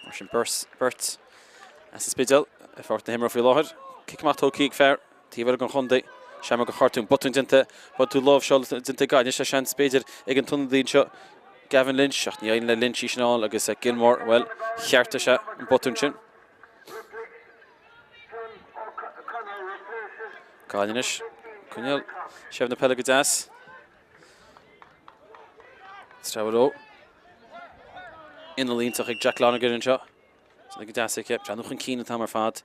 Mar sin beirt as an Spidéal ar pháirc na himeartha faoi láthair. Cic amach tógtha ag fear taobh eile den chontae, Seán Mac an Chartúin. Botún déanta, botún láimhseála déanta ag Gaillimh. Anois tá seans b'fhéidir ag an t-ionadaí anseo, Gavin Lynch, ach ní éiríonn le Lynch í sin a fháil agus Gilmore, bhuel, cheartaigh sé an botún sin. Gaillimh anois, coinneáil seilbh na peile go deas. Treabhadh leo. Inneall iontach ag Jack Lonergan anseo. Sin go deas aici. Breathnú chun cinn an t-am ar fad.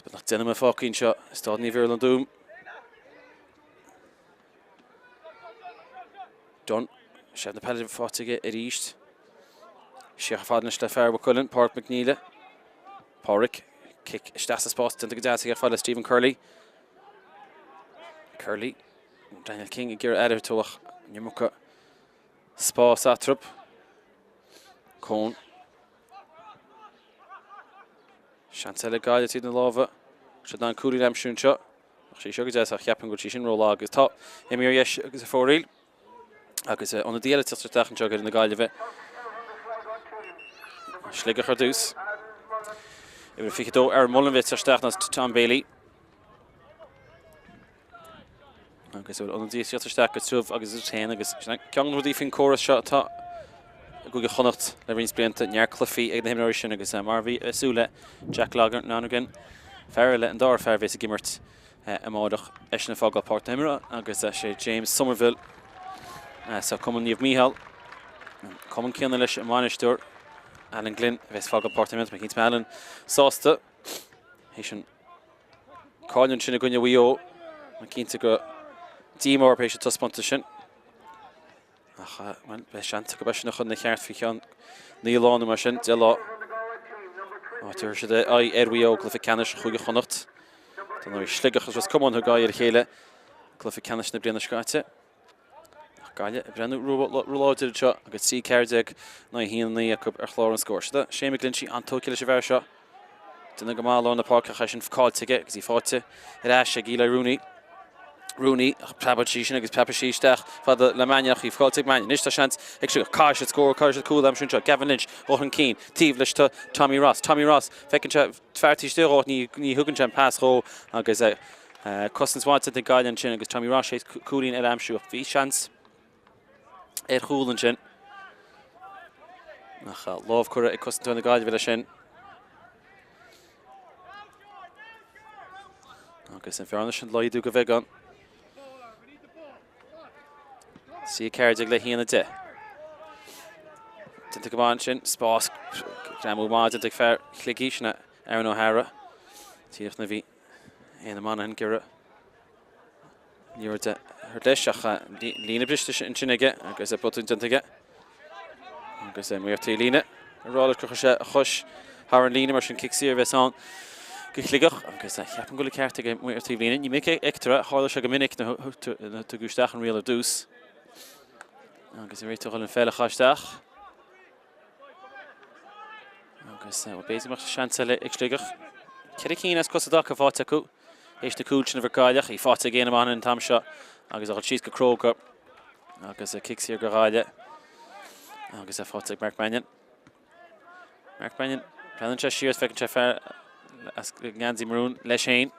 Beagnach 10 nóiméad fágtha anseo i Staid Naomh Iarlaith an Dúin. Dunne. Seilbh na peile faighte aige arís. Siar chomh fada anois le fear Mhaigh Cuilinn, Pádraig Mac Niallais. Pádraig, cic isteach sa spás déanta go deas aige fad le Stephen Curley. Curley, Daniel King ag iarraidh aire a thabhairt ach an iomarca spás eatarthu. Coen. Seans eile Gaillimh tríd na lámha. Siad in ann cúilín a aimsiú anseo. Ach sí seo go deas ach cheapfainn go bhfuil sí sin rólag agus tá imithe ar dheis agus ar fóraoil. Agus ionadaí eile ag teacht isteach anseo ag na Gaillimhe. Sligeach ar dtús. Uimhir 22 Aaron Mullen ag teacht isteach in áit Tom Bailey. Agus bhfuil ionadaí ag teacht isteach go tiubh agus is féin agus ceann de na rudaí faoin córas seo atá i gCúige Chonnacht le roinnt blianta, neart cluichí ag na himreoirí sin agus mar a bhí ag súil le Jack Lonergan, fear eile, an dara fear a bhéas ag imirt amárach, eisean ag fágáil páirc na himeartha agus sé James Somerville as Cumann Naomh Mícheál, an cumann céanna leis an mbainisteoir Alan Glynn a bhéas ag fágáil páirc na himeartha. Tá mé cinnte go mbeidh Alan sásta théis an cailliúint sin i gcoinne Mhaigh Eo. Mé cinnte go díomá orthu théis an taispeántas sin. Ach bhuel, beidh seans acu eisean a chur ina cheart faoi cheann 9 lá nó mar sin, 10 lá. Áit a dtabharfaidh siad aghaidh ar Mhaigh Eo i gcluiche ceannais Chúige Chonnacht. Dar ndóigh, Sligeach agus Ros Comáin a thug aghaidh ar a chéile i gcluiche ceannais na bliana seo caite. Ach Gaillimh ag breathnú róláidir anseo agus 3 14 in aghaidh 1 9 acu ar chlár an scóir. Seo Shane McGlinchey, an-tógtha leis an bhfear seo. Déanamh go maith i lár na páirce ach é sin caillte aige agus í faighte ar ais ag Eli Rooney. Rooney ach preabann sí sin agus preabfaidh sí isteach fada le Mannion ach í caillte ag Mannion. Anois tá seans ag Sligeach. Caithfidh siad scór, caithfidh siad cúl a aimsiú anseo. Gavin Lynch dul chun cinn. Taobh leis tá Tommy Ross. Tommy Ross, feiceann sé fear taobh istigh dhó ach ní thugann sé an pas dhó agus Cosaint mhaith déanta ag Gaillimh ansin agus Tommy Ross théis cúilín eile a aimsiú ach bhí seans ar chúl ansin. Ach lámh curtha ag cosantóir na Gaillimhe leis sin. Agus an bhearna sin laghdú go bheagán. 3 14 le 1 10. Déanta go maith ansin, spás greamú maith déanta ag fear Shligigh sin Aaron O'Hara. Díreach nuair a bhí Éanna Monaghan ag iarraidh liathróid a thabhairt leis ach líne briste ansin aige agus botún déanta aige. Agus é maor taobh líne ag rá leis gur chuir sé a chois thar an líne mar sin cic saor a bheas ann go Shligeach agus ceapaim go bhfuil an ceart ag maor taobh líne. Ní minic a fheictear é, tharla sé go minic nuair a tugadh isteach an riail ar dtús. Agus an réiteoir an pheil a chur isteach. Agus b'fhéidir go mbeadh seans eile ag Sligeach. Ceithre cinn as cosa i dtaca faighte acu. Théis na cúil sin a bhí ag Gaillimh, í faighte ag Éanna Monaghan an t-am seo agus a dhul síos go cróga agus cic saor go Gaillimh agus é faighte ag Mark Mannion. Mark Mannion, breathnaíonn sé siar, feiceann sé fear as geansaí marún leis féin.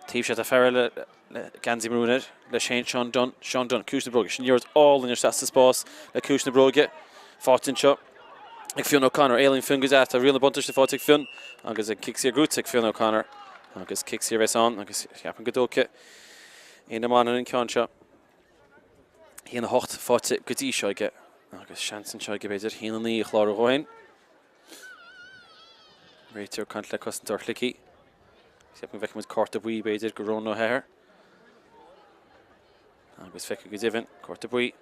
Taobh sé tá fear eile le geansaí marún air, leis féin, Seán Dunne, Seán Dunne, ciumhais na bróige. Sin liathróid álainn isteach sa spás le ciumhais na bróige. Faighte anseo ag Fionn O'Connor. Éalaíonn Fionn go deas. Tá riail na buntáiste faighte ag Fionn agus an cic saor gnóthaithe ag Fionn O'Connor. Agus cic saor a bheas ann agus ceapaim go dtógfaidh Éanna Monaghan an ceann seo. 1-8 faighte go dtí seo aige agus seans anseo aige b'fhéidir 1-9 a chlárú dhó féin. Réiteoir ag caint le cosantóir Shligigh. Ceapaim go bhfeicfidh muid cárta buí b'fhéidir go Ronan O'Hare. Agus feicfidh go deimhin, Cárta buí.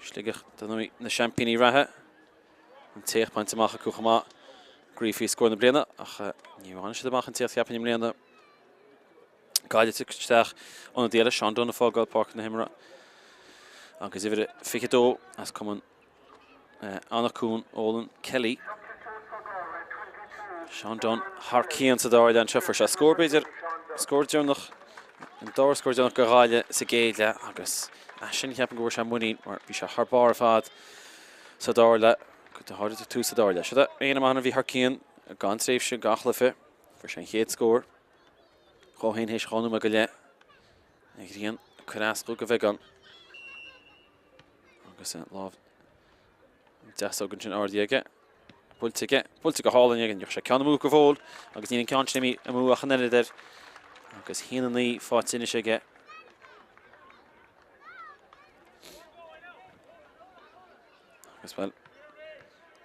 Sligeach, dar ndóigh, na seaimpíní reatha. An t-éacht bainte amach acu chomh maith i gcraobh faoi scór na bliana, ach ní bhainfidh siad amach an t-éacht cheapfainn i mbliana. Gaillimh ag teacht isteach, ionadaí eile, Seán Dunne ag fágáil páirc na himeartha agus uimhir 22 as Cumann Anach Cuain, Eolan Kelly. Seán Dunne thar cionn sa dara leath anseo, fuair sé scór b'fhéidir, scór deireanach, an dara scór deireanach do Ghaillimh sa gcéad leath agus as sin ceapaim go bhfuair sé muinín mar bhí sé thar barr ar fad sa dara leath, go háirithe ag tús sa dara leath. Seo é Éanna Monaghan a bhí thar cionn gan tréimhse, gan chluiche, fuair sé an chéad scór. Dhó féin théis 2 nóiméad go leith. An ghrian ag cur as dó go bheagán. Agus lámh deasóg ansin ardaithe aige. Buailte aige. Buailte go hálainn aige. Ní raibh sé ceann amú go fóill agus níl an ceann sin imithe amú ach an oiread air. Agus 1-9 faighte anois aige. Agus bhuel,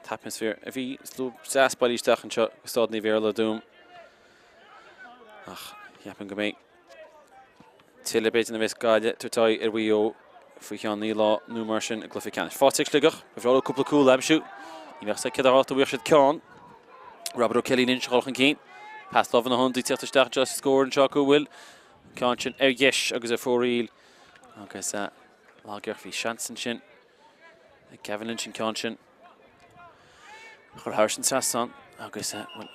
t-atmaisféar a bhí slua deas bailithe isteach anseo go Staid Naomh Iarlaith i dTuaim. Ach cheapfainn go mbeidh tuilleadh b'fhéidir nuair a bheas Gaillimh ag tabhairt aghaidh ar Mhaigh Eo faoi cheann 9 lá nó mar sin i gcluiche ceannais. Faighte ag Sligeach, ba bhreá leo cúpla cúl a aimsiú. Ní bheadh a fhios agat céard a tharlódh dá bhfaigheadh siad ceann. Robert O'Kelly anois ag dul chun cinn. Pas láimhe na hionadaí ag teacht isteach anseo sa scór anseo acu bhfuil an ceann sin ar dheis agus ar fóraoil agus lagéarach bhí seans ansin ag Gavin Lynch an ceann sin a chur thairis an trasnán agus bhuel,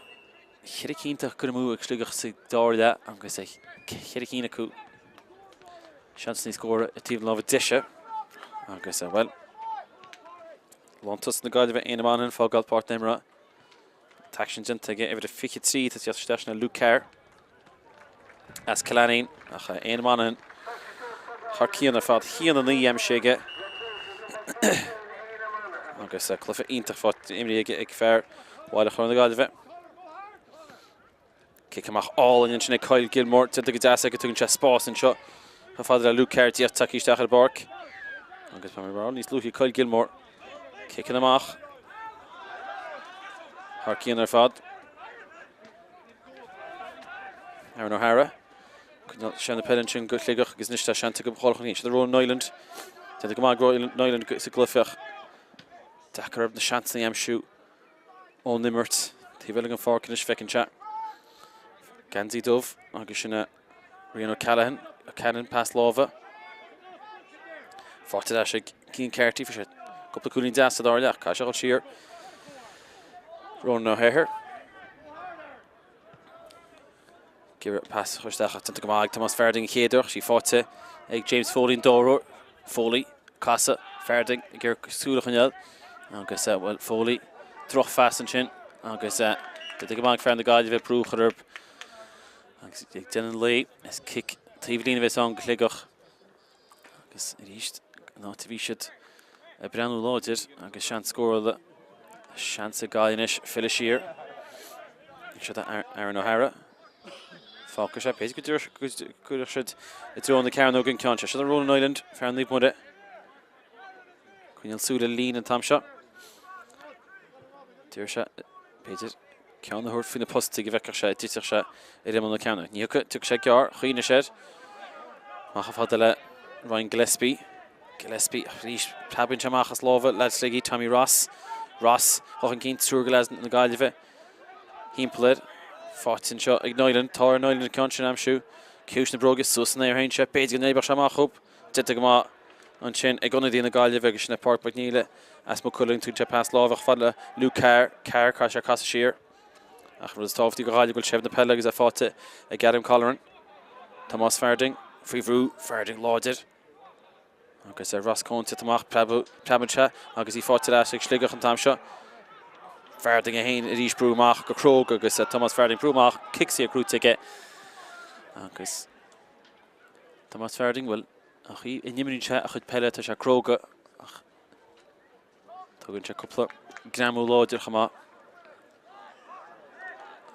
cheithre cinn curtha amú ag Sligeach sa dara leath agus cheithre cinn acu seansanna scóra i taobh na láimhe deise agus bhuel, lántosaí na Gaillimhe Éanna Monaghan fágáil páirc na himeartha. T-aicsean déanta aige uimhir a 23 tá teacht isteach sin Luke Carr as Cill Ainnín ach Éanna Monaghan thar cionn ar fad 1-9 aimsithe aige agus cluiche iontach faighte imrithe aige ag fear Bhaile Chláir na Gaillimhe. Cic amach álainn ansin ag Kyle Gilmore, déanta go deas aige, tugann sé spás anseo chomh fada le Luke Carr díreach tagtha isteach ar an bpáirc. Agus tá mé mar níos luaithe Kyle Gilmore. Ciceanna amach. Thar cionn ar fad. Aaron O'Hara. Coinneáil sé na peile ansin go Sligeach agus anois tá seans acu dhul chun cinn. Siad Ronan Niland. Déanta go maith ag Ronan Niland sa gcluiche ach deacair orthu na seansanna a aimsiú. ón imirt. Taobh eile den pháirc anois feiceann sé geansaí dubh agus sin é Rian O'Callaghan, O'Callaghan pas láimhe. Faighte ar ais ag Cian Carty, fuair sé cúpla cúilín deas sa dara leath, caithfidh sé dhul siar. Ronan O'Hare. Ag iarraidh pas a chur isteach ach déanta go maith ag Tomás Farding an chéad uair ach í faighte ag James Foley an dara huair. Foley, casadh, Farding ag iarraidh súil a choinneáil agus bhuel Foley drochphas ansin agus déanta go maith ag fear na Gaillimhe brú a chur orthu agus ag déanamh an lae is cic taobh líne a bheas ann go Sligeach. Agus arís, an áit a bhí siad ag breathnú láidir agus seans scórála, seans ag Gaillimh anois filleadh siar. Seo Aaron O'Hara. Fágfaidh sé, b'fhéidir go gcuirfeadh siad i dtreo na cearnóige an ceann seo. Seo Ronan Niland, fear Naomh Muire. Coinneáil súil ar líne an t-am seo. Deir sé, b'fhéidir, ceann a thabhairt faoi na postaí go bhfeicfeadh sé, dtitfeadh sé ar imeall na cearnóige. Ní thiocfaidh, tiocfaidh sé gearr, cuimhnigh sé air. Amach chomh fada le Ryan Gillespie. Gillespie, arís, preabann sé amach as lámha leaid Shligigh, Tommy Ross. Ross, chun cinn, triúr de leaids na Gaillimhe thimpeall air. Faighte anseo ag Niland. Tá ar Niland an ceann sin a aimsiú. Ciumhais na bróige suas san aer féin sé. B'fhéidir go n-oibreodh sé amach dhób. Déanta go maith ansin ag ionadaí na Gaillimhe agus sin é Pádraig Mac Niallais as Maigh Cuilinn. Tugann sé pas láimhe chomh fada le Luke Carr. Carr, caithfidh sé casadh siar. Ach an rud is tábhachtaí do Ghaillimh go bhfuil seilbh na peile agus é faighte ag Adam Colleran. Tomás Farding faoi bhrú. Farding láidir. Agus ar Ross Coen tite amach, preabann sé agus í faighte ar ais ag Sligeach an t-am seo. Farding é féin arís brú amach go cróga agus Tomás Farding brú amach, cic saor gnóthaithe aige. Agus Tomás Farding, bhuel, an chaoi a n-imríonn sé a chuid peile, tá sé cróga ach tugann sé cúpla greamú láidir chomh maith.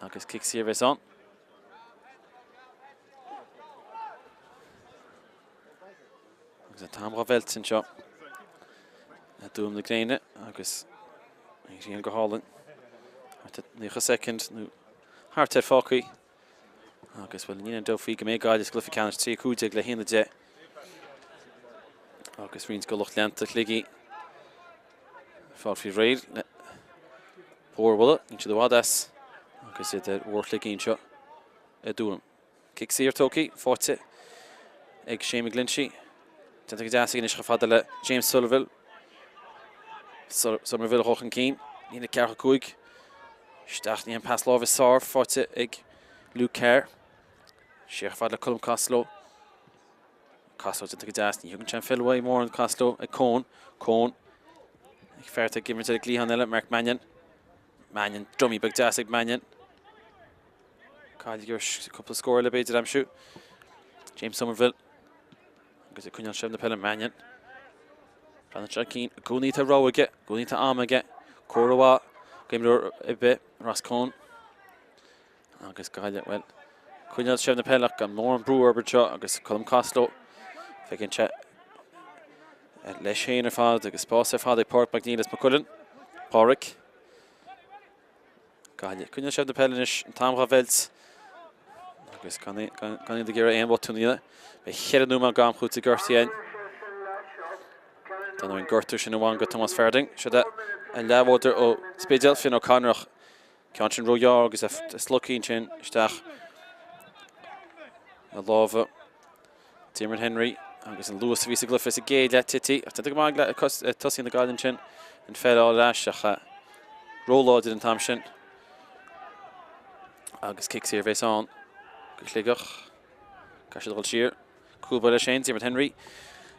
Agus cic saor a bheas ann. Agus an t-am dhá mheilt anseo i dTuaim na Gréine agus an ghrian go hálainn. Thart ar 90 soicind nó thart air fágtha. Agus bhuel, níl aon dabht faoi go mbeidh Gaillimh sa gcluiche ceannais 3-15 le 1-10. Agus roinnt de lucht leanta Shligigh ag fáil faoi réir le mórmholadh. Níl siad i bhfad as agus iad ar bharr Shligigh anseo i dTuaim. Cic saor tógtha, faighte ag Shane McGlinchey. Déanta go deas aige anois chomh fada le James Somerville. Somerville a dhul chun cinn. Líne 45. Isteach ní an pas láimhe is fearr faighte ag Luke Carr. Siar chomh fada le Colm Costello. Costello déanta go deas. Ní thugann sé an pheil uaidh mórán Costello ag Coen. Coen ag fear atá ag imirt ar an gcliathán eile, Mark Mannion. Mannion, dummy beag deas ag Mannion. Caithfidh gur cúpla scór eile b'fhéidir a aimsiú. James Somerville agus ag coinneáil seilbh na peile Mannion. Breathnaíonn sé chun cinn. I gcónaí tá rogha aige, i gcónaí tá am aige. Comhartha mhaith d'imreoir ar bith, Ross Coen. Agus Gaillimh, bhuel, coinneáil seilbh na peile ach gan mórán brú orthu anseo agus Colm Costello, feiceann sé leis féin ar fad agus spás ar fad ag Pádraig Mac Niallais Mac Cuilinn. Pádraig. Gaillimh. Coinneáil seilbh na peile anois, an t-am dhá mheilt agus gan iad ag iarraidh aon bhotún a dhéanamh. Beidh cheithre nóiméad d'am cúitimh gortaithe againn. Dar ndóigh an gortú sin a bhain go Tomás Farding. Siod é an leathbhádóir ó Spidéal, Finn O'Connor ach ceann sin róghearr agus é slogtha ansin isteach i lámha Diarmuid Henry agus an luas a bhí sa gcluiche sa gcéad leath tite. Ach déanta go maith ag tosaí na Gaillimhe ansin an pheil a fháil ar ais ach róláidir an t-am sin. Agus cic saor a bheas ann go Sligeach. Caithfidh siad a dhul siar. Cúl báire leis féin, Diarmuid Henry.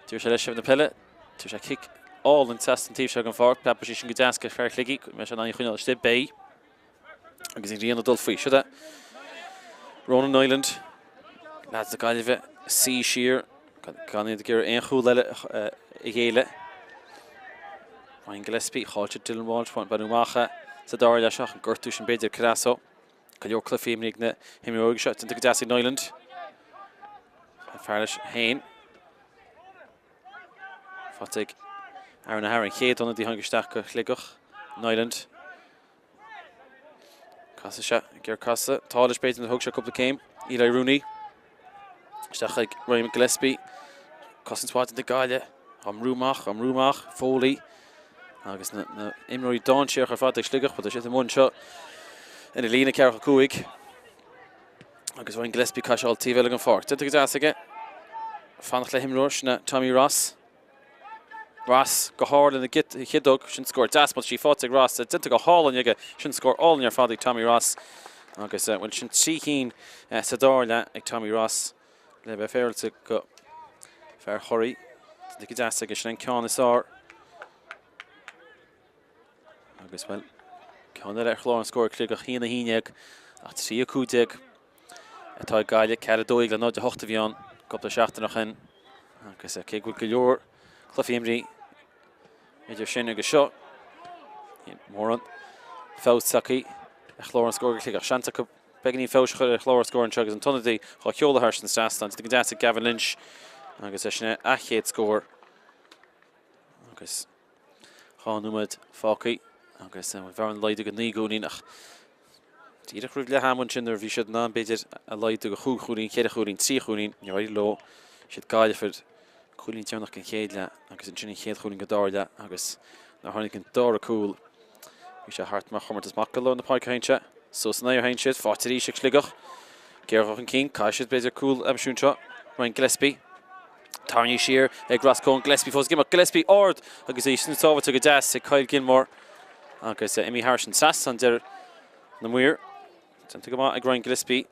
D'iarr sé leis seilbh na peile. Tabharfaidh sé cic álainn trasna an taobh seo den pháirc. Preabfaidh sí sin go deas go fear Shligigh. Mbeidh sé in ann í a choinneáil istigh? Beidh. Agus an ghrian ag dul faoi. Siod é Ronan Niland, leaids na Gaillimhe, suí siar, gan iad ag iarraidh aon chúl eile a ghéilleadh. Ryan Gillespie, chaill siad Dylan Walsh, baineadh amach é sa dara leath seo, an gortú sin b'fhéidir ag cur as dó. Go leor cluichí imrithe ag na himreoirí seo, déanta go deas ag Niland. Fear leis féin. Faighte ag Aaron O'Hara, an chéad ionadaí a tháinig isteach go Sligeach, Niland. Casfaidh sé, ag iarraidh casadh. Tá leis b'fhéidir nuair a thóg sé cúpla céim. Eli Rooney. Isteach ag Ryan Gillespie. Cosaint mhaith déanta ag Gaillimh. Á mbrú amach, á mbrú amach. Foley. Agus na, na imreoirí dainséarach ar fad ag Sligeach. Tá siad amuigh anseo ina líne 4 5. Agus Ryan Gillespie caithfidh sé dul taobh eile den pháirc. Déanta go deas aige. Fanacht le himreoir, sin é Tommy Ross. Ross go hard lena chiodóg, sin scór deas, má tá sí faighte ag Ross, déanta go hálainn aige, sin scór álainn ar fad ag Tommy Ross agus bhuel sin 3 chinn sa dara leath ag Tommy Ross le bheith féaráilte go fear Thoraí. Déanta go deas aige, sin an ceann is fearr. Agus, bhuel, ceann eile ar chlár an scóir, Sligeach 1, 11 ach 3, 15 atá ag Gaillimh, 4, 12 le 0, 8 a bhí ann cúpla seachtain ó shin. Agus cé go bhfuil go leor cluichí imrithe idir sin agus seo, níl mórán feabhas tagtha ar chlár an scóir go Sligeach. Seans acu beagáinín feabhais a chur ar chlár an scóir anseo agus an t-ionadaí dhá sheoladh thar an trasnán. Déanta go deas ag Gavin Lynch agus é sin a chéad scór. Agus 2 nóiméad fágtha agus an bhearna laghdaithe go 9 gcúilín ach díreach roimh leath ama ansin nuair a bhí siad in ann b'fhéidir a laghdú go chúig chúilín, cheithre chúilín, trí chúilín, níor éirigh leo. Siad Gaillimh a fuair cúilín deireanach den chéad leath agus ansin an chéad chúilín den dara leath agus nuair a tháinig an dara cúl bhí sé thart mar chomórtas amach go lár na páirce a théann sé. Suas san aer a théann siad, faighte arís ag Sligeach. Géarghá chun cinn, caithfidh siad b'fhéidir cúl a aimsiú anseo. Ryan Gillespie. Tarraingthe siar ag Ross Coen, Gillespie fós ag imeacht, Gillespie ard agus í sin sábháilte go deas ag Kyle Gilmore agus imithe thairis an trasnán deir na maoir. Déanta go maith ag Ryan Gillespie.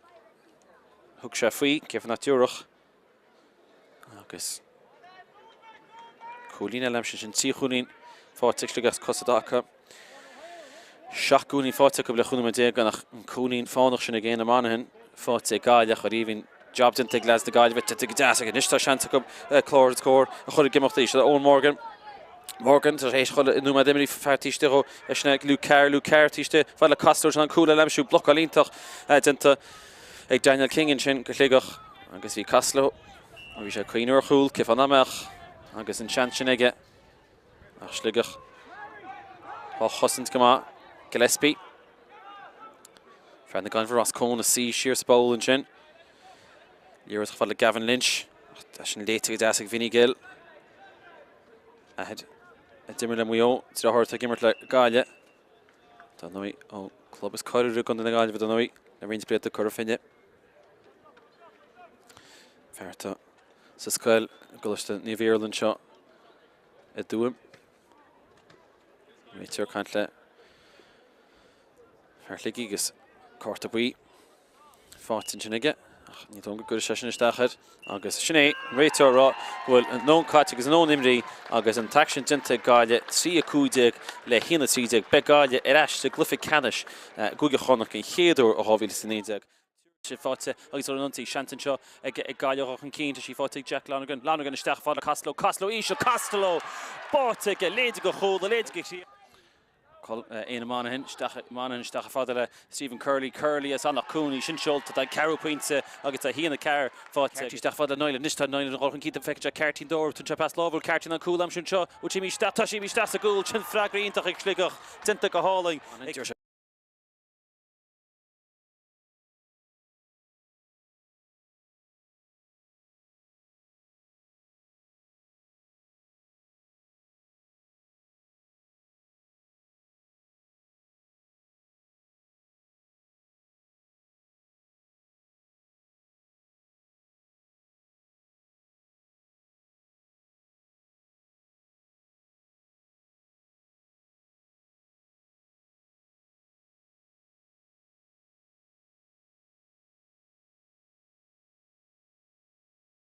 Thug sé faoi, cé nach dtiúrfadh. Agus cúilín eile aimsithe sin, 3 chúilín faighte ag Sligeach cosa i dtaca. 7 gcúilín faighte acu le 15 nóiméad ach an cúilín fánach sin ag Éanna Monaghan faighte ag Gaillimh ach arís jab déanta ag leaids na Gaillimhe déanta go deas agus anois tá seans acu clár an scóir a chur ag imeacht arís. Eoin Morgan Morgan tar éis chuile nóiméad imeartha fear taobh istigh dhó eisean ag Luke Carr Luke Carr taobh istigh fad le Costello sin an cúl eile a aimsiú blocáil iontach déanta ag Daniel King ansin go Sligeach agus bhí Costello bhí sé ag cuimhneamh ar chúl cén fáth nach mbeadh agus an seans sin aige Ach Sligeach á chosaint go maith. Gillespie. Fear na Gaillimhe Ross Coen ag suí siar sa bpoll ansin. Liathróid chomh fada le Gavin Lynch. Ach tá sin léite go deas ag Vinny Gill. Athair a d'imir le Maigh Eo, deartháir atá ag imirt le Gaillimh. Dar ndóigh, ón gclub is cóiriúla i gContae na Gaillimhe, dar ndóigh, le roinnt blianta, Cora Finne. Fear atá sa scoil i gColáiste Naomh Iarlaith anseo i dTuaim. Réiteoir ag caint le fear Shligigh agus cárta buí faighte ansin aige ach ní dóigh go gcuirfidh sé sin isteach air agus sin é an réiteoir ag rá go bhfuil an nóin caite agus an nóin imrithe agus an t-aicsean déanta ag Gaillimh 3 15 le 1 13. Beidh Gaillimh ar ais sa gcluiche ceannais i gCúige Chonnacht den chéad uair ó 2019. Sin faighte agus ar an ionsaí, seans anseo ag Gaillimh a dhul chun cinn. Tá sí faighte ag Jack Lonergan. Lonergan isteach fad le Costello. Costello íseal. Costello! Báite aige. Léide go chúl, léide go críoch. Éanna Monaghan isteach Monaghan isteach fada le Stephen Curley. Curley as Anach Cooney. Sin seolta. Tá an ceathrú pointe agus tá 1 4 faighte. Carty isteach fada le Niland. Anois tá Niland ag dul chun cinn. Feiceann sé Carty an dóir. Tugann sé pas láimhe. Carty an cúl aimsithe anseo. Bhfuil sé imithe isteach? Tá sé imithe isteach sa gcúl. Sin freagra iontach ag Sligeach. Déanta go hálainn.